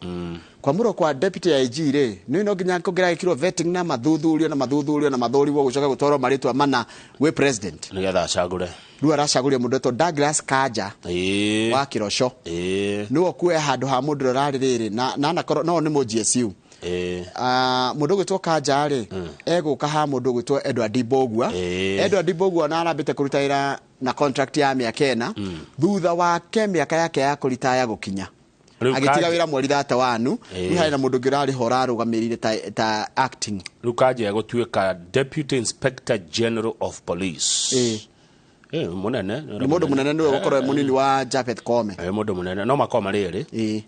Kwamũrwo kwa deputy IG rĩ, nĩ no nginya kũngĩragĩkirwo vetting na mathuthurio na mathuthurio na mathũrimwo gũcoka gũtwarwo marĩtwa mana gwĩ president. Nĩgetha acagũre. Rĩu aracagũria mũndũ etwo Douglas Kanja wa Kĩroco. Nĩwe ũkuoya handũ ha mũndũ ũrĩa ũrarĩ rĩrĩ na anakorwo no nĩ mũ GSU. Mũndũ ũgwĩtwo Kanja rĩ, egũka ha mũndũ ũgwĩtwo Edward Mbogua. Edward Mbogua na arambĩte kũruta wĩra na contract ya mĩaka 4. Thutha wake mĩaka yake ya kũritaya gũkinya. Rĩu Agĩtiga Kanja wĩra mweri 31, rĩu harĩ na mũndũ ũngĩ ũrarĩ ho ũrarũgamĩrĩire ta acting. Rĩu Kanja egũtuĩka Deputy Inspector General of Police. Mũnene, Nĩ mũndũ mũnene, nĩwe ũgũkorwo e mũnini wa Japhet Koome. Mũndũ mũnene. No makorwo marĩ erĩ.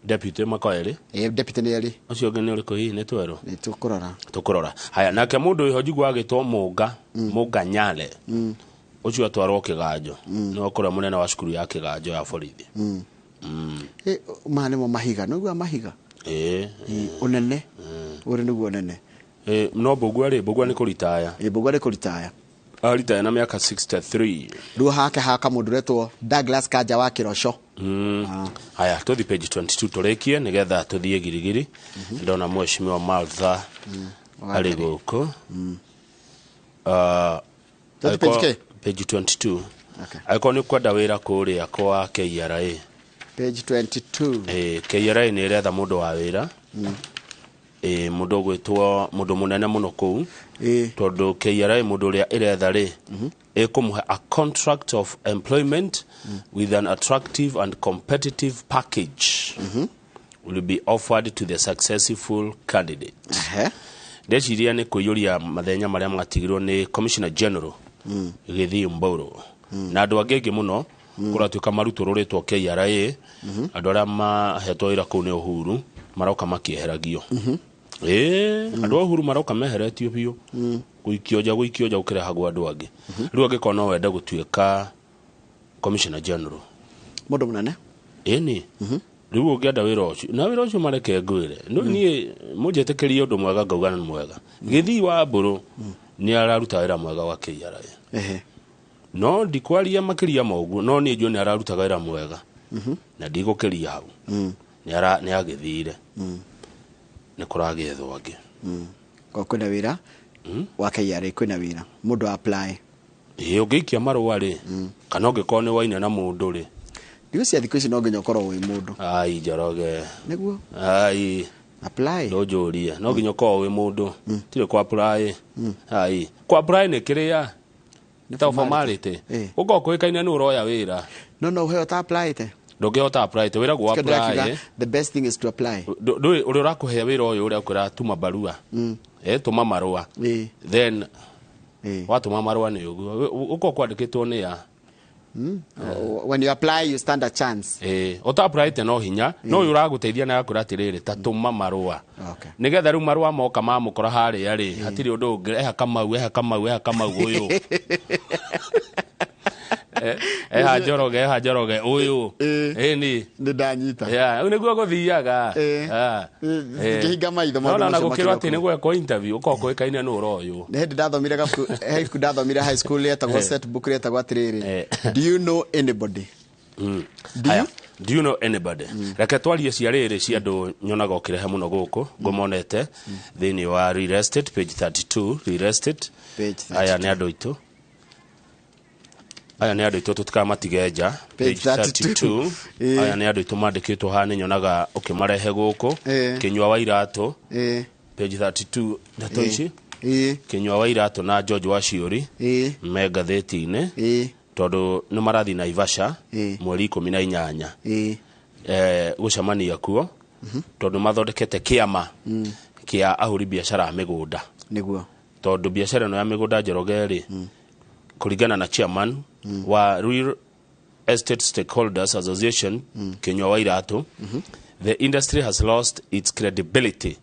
Deputy makorwo erĩ. Deputy nĩ erĩ. Ũcio ũngĩ nĩ ũrĩkũ hihi nĩ twerũ? Nĩ tũkũrora. Tũkũrora. Haya, nake mũndũ wĩho njiguaga agĩtwo Mũnga, Mũnga Nyale. Ũcio atwarwo Kĩganjo. Nĩwe ũkorwo mũnene wa cukuru ya Kĩganjo ya borithi. Maya nĩmo mahiga, nĩũiguaga mahiga? Ũnene. Ũrĩ nĩguo ũnene. No Mbũgua rĩ, Mbũgua nĩ kũritaya. Mbũgua nĩ kũritaya. Aritaya na mĩaka 63. Rĩu hake haka mũndũ ũretwo Douglas Kanja wa Kĩroco. Haya, tũthiĩ page 22 tũrĩkie nĩgetha tũthiĩ Girigiri. Ndona mheshimiwa Martha arĩ gũkũ. Tũthiĩ page kĩ? Page 22. Angĩkorwo nĩ ũkwenda wĩra kũrĩa kwa KRA. Page 22. KRA nĩ ĩretha mũndũ wa wĩra. Mũndũ ũgwĩtwo mũndũ mũnene mũno kũu. Tondũ KRA mũndũ ũrĩa ĩretha rĩ, ĩkũmũhe a contract of employment with an attractive and competitive package. Will be offered to the successful candidate. Ndeciria nĩ kũiyũria mathenya marĩa matigirwo nĩ Commissioner General Gĩthii Mbũrũ. Na andũ angĩ aingĩ mũno kũratuĩka marutũrũrĩtwo KRA, andũ arĩa mahetwo wĩra kũu nĩ Uhuru maroka makĩeheragio. Andũ a Uhuru maroka meheretio biũ. Gũikio nja, gũikio nja gũkĩrehagwo andũ angĩ. Rĩu angĩkorwo no wende gũtuĩka Commissioner General. Mũndũ mũnene? Ĩni. Rĩu ũngĩenda wĩra ũcio, na wĩra ũcio mareke ngwĩre. No niĩ mũnjĩtĩkĩrie ũndũ mwega ngauga nĩ mwega. Gĩthii wa Mbũrũ nĩ araruta wĩra mwega wa KRA. No ndikwaria makĩria ma ũguo, no niĩ njũĩ nĩ ararutaga wĩra mwega. Na ndigũkĩria hau. Nĩ agĩthire. Nĩ kũragĩethwo angĩ. Kwa kwĩna wĩra wa KRA, kwĩna wĩra. Mũndũ apply. Ũngĩikia marũa rĩ, kana ũngĩkorwo nĩ waina na mũndũ rĩ. Ndiũ cia thikũ ici no nginya ũkorwo wĩ mũndũ. Ai, Njoroge. Nĩguo. Ai. Apply. Ndũnjũrie. No nginya ũkorwo wĩ mũndũ. Tirĩ kwa apply. Ai. Kwa apply nĩ kĩrĩa? Nĩ ta formality. Ũkorwo kũĩkaine nĩ ũroya wĩra. No, no, ũheo ta apply-te. Ndũngĩhota apply-te, wĩra gwa Tiga ndĩrakiuga, apply. The best thing is to apply. Ndũĩ ũrĩa ũrakũhe wĩra ũyũ ũrĩa ũkwĩra tuma barua. Tũma marũa. Then, watũma marũa nĩ ũguo. Ũkorwo kwandĩkĩtwo nĩ ya. When you apply, you stand a chance. Ũta apply-te no hinya, no ũyũ ũragũteithia na agakwĩra atĩrĩrĩ, ta tũma marũa. Nĩgetha rĩu marũa moka mamũkora harĩa rĩ, hatirĩ ũndũ ũngĩ, eha Kamau, eha Kamau, eha Kamau ũyũ. Eha Njoroge, eha Njoroge ũyũ. Ĩni. Nĩ ndanyita. Yeah, ũyũ nĩguo gũthiaga. Ngĩhinga maitho No, na maũndũ macio gũkĩrwo atĩ makĩrwo. nĩ gwekwo interview, ũkorwo kũĩkaine nĩ ũroyũ. Nĩ hĩndĩ ndathomire gabuku, he ibuku ndathomire high school rĩetagwo set book rĩetagwo atĩrĩrĩ, Do you know anybody? Do you? Do you know anybody? Reke twarie cia rĩrĩ cia andũ nyonaga ũkĩrehe mũno gũkũ, ngũmonete thĩinĩ wa real estate page 32, real estate. Page Aya nĩ andũ aitũ. Aya nĩ andũ aitũ tũtikamatige nja. Page Page 32. 32. Aya nĩ andũ aitũ mandĩkĩtwo haha nĩ nyonaga ũkĩmarehe gũkũ. Kĩnyua wa Iratũ. Page 32 ndeto ici. Kĩnyua wa Iratũ na George Waciũri. Me ngathĩti-inĩ. Tondũ nĩ marathiĩ Naivasha mweri 18. Gũcemania kuo. Tondũ mathondekete kĩama kĩa ahũri biacara a mĩgũnda. Nĩguo. Tondũ biacara ĩno ya mĩgũnda Njoroge rĩ, Kũringana na chairman wa Real Estate Stakeholders Association, Kinyua wa Iratu, the industry has lost its credibility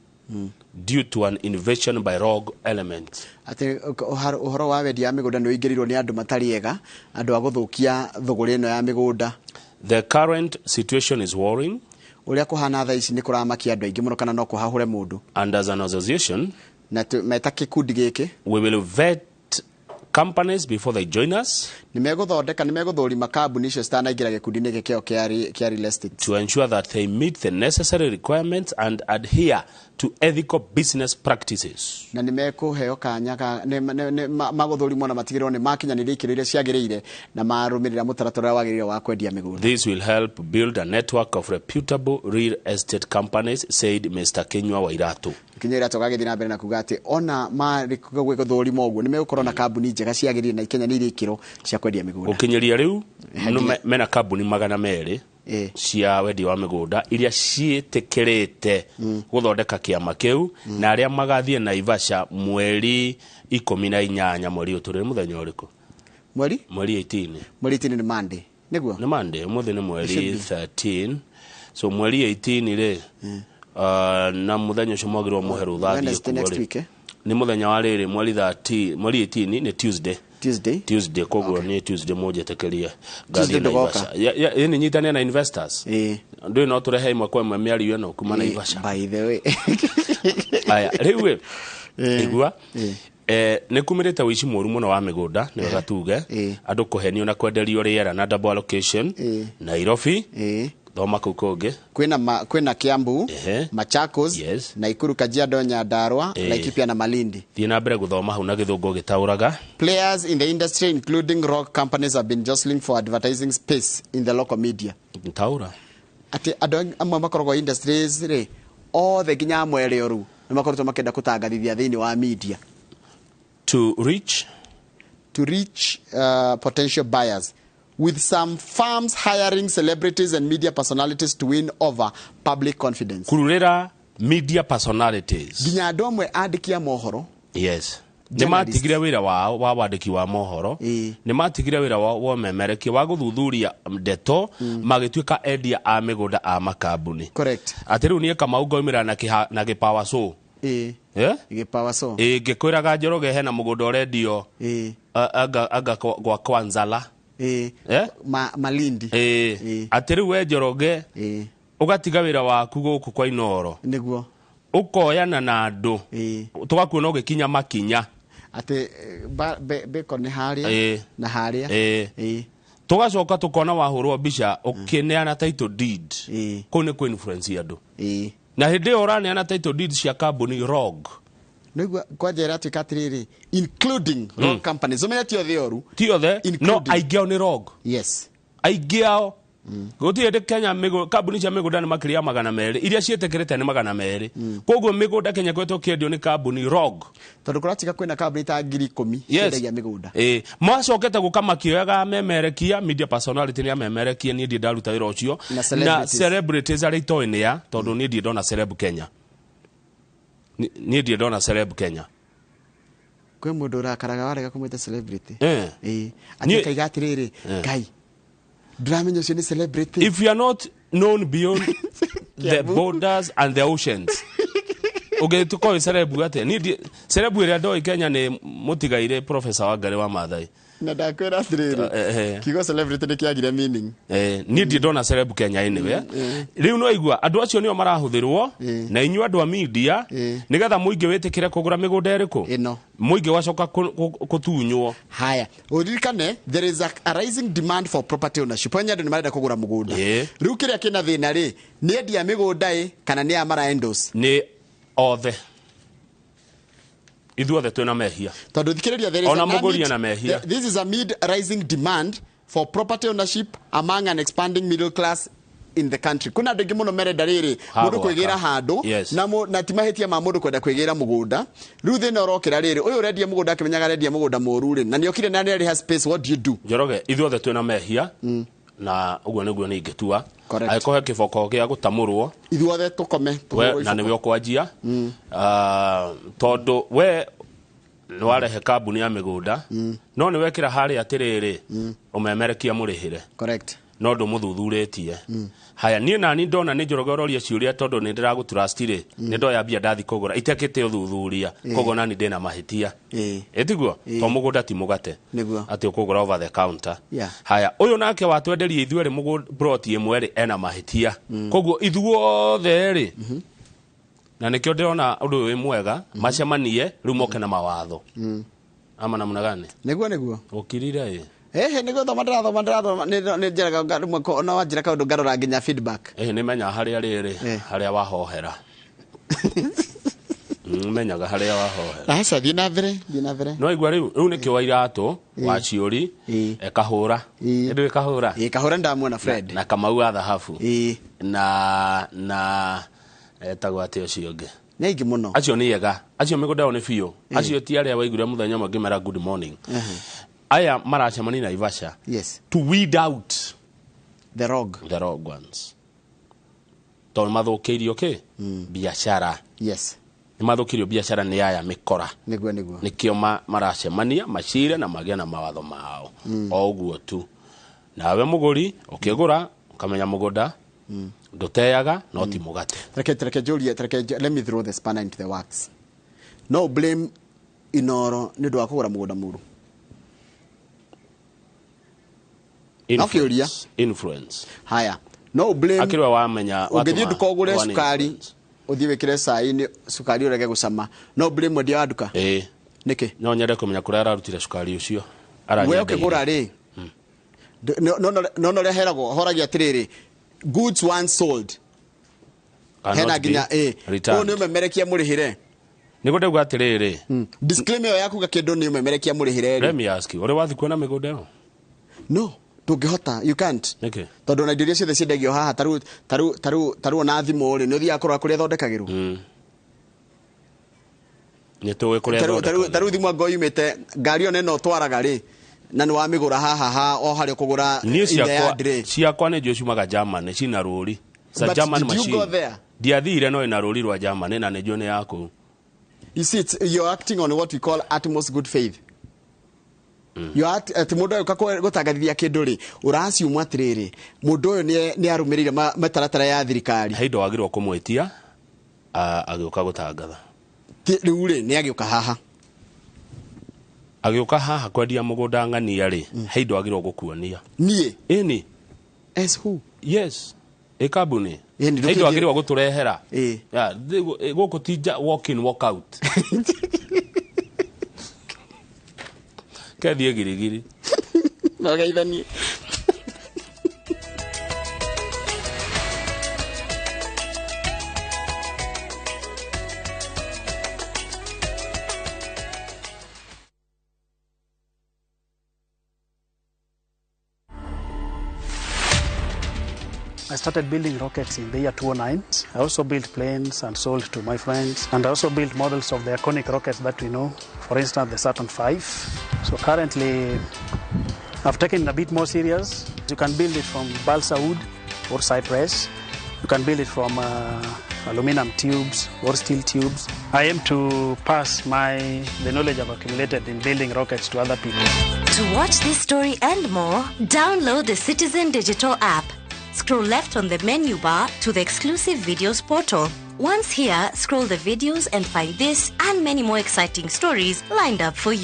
due to an invasion by rogue elements. Atĩ ũhoro wa wendia wa mĩgũnda nĩ ũingĩrĩirwo nĩ andũ matarĩ ega, andũ a gũthũkia thũgũrĩ ĩno ya mĩgũnda. The current situation is worrying. Ũrĩa kũhana thaa ici nĩ kũramakia andũ aingĩ mũno, kana no kũhahũre mũndũ. And as an association, na meta gĩkundi gĩkĩ, we will vet companies before they join us. Nĩ megũthondeka, nĩ megũthũrima kambuni icio citanaingĩra gĩkundi-inĩ gĩkĩ kĩao kĩa real estate, to ensure that they meet the necessary requirements and adhere to ethical business practices. Na nĩ mekũheo kanya magũthũrimwo na matigĩrĩrwo nĩ makinyanĩria ikĩro iria ciagĩrĩire na marũmĩrĩra mũtaratara ũrĩa wagĩrĩire wa kwendia mĩgũnda. This will help build a network of reputable real estate companies, said Mr. Kinyua Wairatu. Kinyua Wairatu agagĩthiĩ na mbere na kuga atĩ ona marĩ gũthũrimwo ũguo nĩ megũkorwo na kambuni njega ciagĩrĩire na ikinyanĩirie ikĩro cia kwendia mĩgũnda. Gũkinyĩria rĩu mena kambuni 200 cia wendia wa mĩgũnda iria ciĩtĩkĩrĩte gũthondeka kĩama kĩu, na arĩa magathiĩ Naivasha mweri 18, mweri ũyũ tũrĩ mũthenya ũrĩkũ? Mweri? Mweri 18. Mweri 18 nĩ Monday. Nĩguo? Nĩ Monday, ũmũthĩ nĩ mweri 13. So mweri 18 rĩ, na mũthenya ũcio mwagĩrĩirwo mũhe rũtha thiĩ kuo rĩ. Nĩ mũthenya wa rĩrĩ, mweri 13, mweri 18 nĩ Tuesday. Tuesday. Tuesday, koguo nĩ Tuesday mũnjĩtĩkĩrie. Tuesday ndũgoka. Ĩ nyitania na investors. Ndũĩ no tũrehe ĩmwe kwa ĩmwe mĩario ĩno kuma Naivasha. By the way. Aya, rĩu ĩ, igua, nĩ kumĩrĩte ũici mũru mũno wa mĩgũnda, nĩ wega tuge andũ kũhenio na kwenderio rĩera na double allocation Nairobi. Thoma kũu kũngĩ. Kwĩna Kiambu, Machakos, yes, Nakuru, Kajiado, Nyandarua, Laikipia na Malindi. Thiĩ na mbere gũthoma hau na gĩthũngũ gĩtaũraga. Players in the industry, including rogue companies, have been jostling for advertising space in the local media. Taũra. Atĩ andũ amwe makoragwo industries rĩ, othe nginya amwe erĩ oru nĩ makoretwo makĩenda kũtangathithia thĩinĩ wa media. To reach? To reach potential buyers, with some firms hiring celebrities and media personalities to win over public confidence. Kururĩra media personalities. Nginya andũ amwe andĩki a mohoro. Yes. Nĩ matigire wĩra wao wa wandĩki wa mohoro, nĩ matigire wĩra wao wa ũmemerekia wa gũthuthuria ndeto, magĩtuĩka endia a mĩgũnda a makambuni. Correct. Atĩ rĩu niĩ Kamau ngoimĩra na gĩpawa so. Gĩpawa so. Ngĩkwĩraga Njoroge hena mũgũnda ũrendio anga gwa Kwanzala. Malindi. Atĩ rĩu we Njoroge ũgatiga wĩra waku gũkũ kwa Inooro. Nĩguo. Ũkoyana na andũ. Tũgakuona ũgĩkinya makinya. Atĩ bacon nĩ harĩa na harĩa. Tũgacoka tũkona wahũrwo mbica ũkĩneana title deed. Kũu nĩ kũ-influence andũ. Na hĩndĩ ĩyo ũraneana title deed cia kambuni rogue. Nĩguo kwanja ĩratuĩka atĩrĩrĩ, including rogue companies. Ũmenye ti othe oru. Ti othe, no aingĩ ao nĩ rogue. Yes. Aingĩ ao. Gũtirĩ hĩndĩ Kenya kambuni cia mĩgũnda nĩ makĩria 200, iria ciĩtĩkĩrĩte nĩ 200. Koguo mĩgũnda Kenya kwetwo kĩendio nĩ kambuni rogue. Tondũ kũratiga kwĩna kambuni ta 10,000 ciendagia mĩgũnda. Macokete gũka makĩoyaga memerekia, media personality nĩ amemerekia, niĩ ndirĩ ndaruta wĩra ũcio. Na celebrities arĩa itoĩ nĩ a, tondũ niĩ ndirĩ ndona celeb Kenya. Niĩ ndirĩ ndona celeb Kenya. Kwĩ mũndũ ũrakaraga warega kũmwĩta celebrity. Atĩ akaiga atĩrĩrĩ, Ngai, ndĩramenya ũcio nĩ celebrity. If you are not known beyond the borders and the oceans, ũngĩtuĩka wĩ celeb atĩa? Niĩ celeb ĩrĩa ndoĩ Kenya nĩ mũtigaire Professor Wangarĩ wa Maathai. Na ndakwĩra atĩrĩrĩ, kiugo celebrity nĩ kĩagire meaning. Niĩ ndirĩ ndona celeb Kenya anyway. Rĩu no igua andũ acio nĩo marahũthĩrwo na inyuĩ andũ a media nĩgetha mũingĩ wĩtĩkĩre kũgũra mĩgũnda ĩrĩkũ? Ĩno. Mũingĩ wacoka kũtunywo. Haya, ũririkane there is a rising demand for property ownership. Wenye andũ nĩ marenda kũgũra mũgũnda. Rĩu kĩrĩa kĩna thĩna rĩ, nĩ endia mĩgũnda ĩ kana nĩ a mara endorse? Nĩ othe. Ithuothe twĩna mehia. Tondũ thikĩrĩria, there is ona mũgũri na mehia. This is amid rising demand for property ownership among an expanding middle class in the country. Kuna andũ aingĩ mũno merenda rĩrĩ mũndũ kwĩgĩra handũ, na ti mahĩtia ma mũndũ kwenda kwĩgĩra mũgũnda. Rĩu thĩna ũrokĩra rĩrĩ, ũyũ ũrendia mũgũnda akĩmenyaga arendia mũgũnda mũru rĩ, na nĩokire na nĩarĩha space, what do you do? Njoroge, ithuothe twĩna mehia na ũguo nĩguo nĩ ingĩtua. Angĩkorwo he kĩboko gĩa gũtamũrwo, ithuothe tũkome, na nĩwe ũkwanjia. Tondũ we Nĩ warehe kambuni ya mĩgũnda, no nĩ wekĩra harĩa atĩrĩrĩ, ũmemerekia mũrĩhĩre. Correct. No ndũmũthuthurĩtie. Haya, niĩ nani ndona nĩ Njoroge ũroria ciũria tondũ nĩ ndĩragũtrust rĩ, nĩ ndoya mbia ndathi kũgũra itekĩte ũthuthuria, koguo nani ndĩna mahĩtia. Ĩtiguo to mũgũnda ti mũgate Nĩguo. atĩ ũkũgũra over the counter. Yeah. Haya, ũyũ nake watwenderia ithuerĩ mũgũnda plot ĩmwe rĩ, ena mahĩtia, koguo ithuothe rĩ, na nĩkĩo ndĩrona ũndũ ũyũ wĩ mwega, macemanie rĩu moke na mawatho ama namna gani? Nĩguo, nĩguo. Ũkirire ĩ? Ehe, nĩguo, thoma, ndĩrathoma, ndĩrathoma, nĩ njĩraga rĩmwe ona wanjĩra kaũndũ ngarora nginya feedback. Ĩ, nĩ menya harĩa rĩrĩ harĩa wahohera. Menyaga harĩa wahohera. Aca, thiĩ na mbere, thiĩ na mbere. No igua rĩu nĩkĩo wa iratũ wa ciũri ekahũra ĩndũ ĩkahũra. Ĩ, kahũra, ndamuona Fred. Na Kamau wa thahabu na etagwo atĩ ũcio ũngĩ. Nĩ aingĩ mũno. Acio nĩ ega, acio mĩgũnda yao nĩ biũ, acio ti arĩa waiguire mũthenya ũmwe ngĩmera good morning. Aya maracemania Naivasha to weed out the wrong, the wrong ones, tondũ mathũkĩirio kĩ biacara. Nĩ mathũkĩirio biacara nĩ aya mĩkora. Nĩguo, nĩguo. Nĩkĩo maracemania macire na magĩe na mawatho mao. O ũguo tu, nawe mũgũri ũkĩgũra ũkamenya mũgũnda ndũteaga no ti mũgate. Reke njũrie, reke let me throw the spanner into the works. No blame Inoro nĩ ũndũ wa kũgũra mũgũnda mũru? No kĩũria. Influence. Haya, no blame akĩrwe wamenya ũngĩthiĩ nduka ũgũre cukari, ũthiĩ wĩkĩre cai-inĩ, cukari ũrege gũcama, no blame mwendia wa nduka? Ĩĩ. Nĩkĩ? No nyende kũmenya kũrĩa ararutire cukari ũcio. We ũkĩgũra rĩ, no ũrĩa heragwo horagia atĩrĩrĩ, goods once sold hena nginya ĩ ũũ nĩ ũmemerekia mũrĩhĩre. Nĩguo ndauga atĩrĩrĩ, disclaimer ĩyo ya kuga kĩndũ nĩ ũmemerekia mũrĩhĩre rĩ. Let me ask you, ũrĩ wathiĩ kuona mĩgũnda ĩyo? No, ndũngĩhota, you can't. Nĩkĩ? Tondũ ona indo iria ciothe ciendagio haha, tarĩu tarĩu tarĩu tarĩu ona thimũ rĩ, nĩ ũthiaga kũrora kũrĩa ĩthondekagĩrwo. Nĩ tũĩ kũrĩa ĩthondekagĩrwo. Tarĩu thimũ angorwo yumĩte ngari ĩyo nene ũtwaraga rĩ, na nĩ wamĩgũra haha ha o harĩa ũkũgũra Niĩ in the ciakwa yard rĩ. Ciakwa nĩ njũĩ ciumaga Germany, cina rũri. It's a But German did you machine. go there? Ndiathire, no ĩna rũri rwa Germany na nĩ njũĩ nĩ yaku. You see, you're acting on what we call utmost good faith. You are atĩ mũndũ agĩũka gũtangathithia kĩndũ rĩ, ũraciumwo atĩrĩrĩ, mũndũ ũyũ nĩ arũmĩrĩire mĩtaratara ya thirikari. He indo wagĩrĩirwo kũmwĩtia agĩũka gũtangatha. Rĩu rĩ, nĩ agĩũka haha. Agĩũka haha kwendia mũgũnda ng'ania rĩ, he indo agĩrĩirwo gũkuonia. Niĩ? Ĩni. As who? Yes. Ĩ kambuni. Ĩni, He indo agĩrĩirwo gũtũrehera. Ya, gũkũ ti walk in walk out. Kethiĩ girigiri. No geithanie. I started building rockets in the year 2009. I also built planes and sold to my friends. And I also built models of the iconic rockets that we know, for instance, the Saturn V. So currently, I've taken it a bit more serious. You can build it from balsa wood or cypress. You can build it from aluminum tubes or steel tubes. I aim to pass the knowledge I've accumulated in building rockets to other people. To watch this story and more, download the Citizen Digital app. Scroll left on the menu bar to the exclusive videos portal. Once here, scroll the videos and find this and many more exciting stories lined up for you.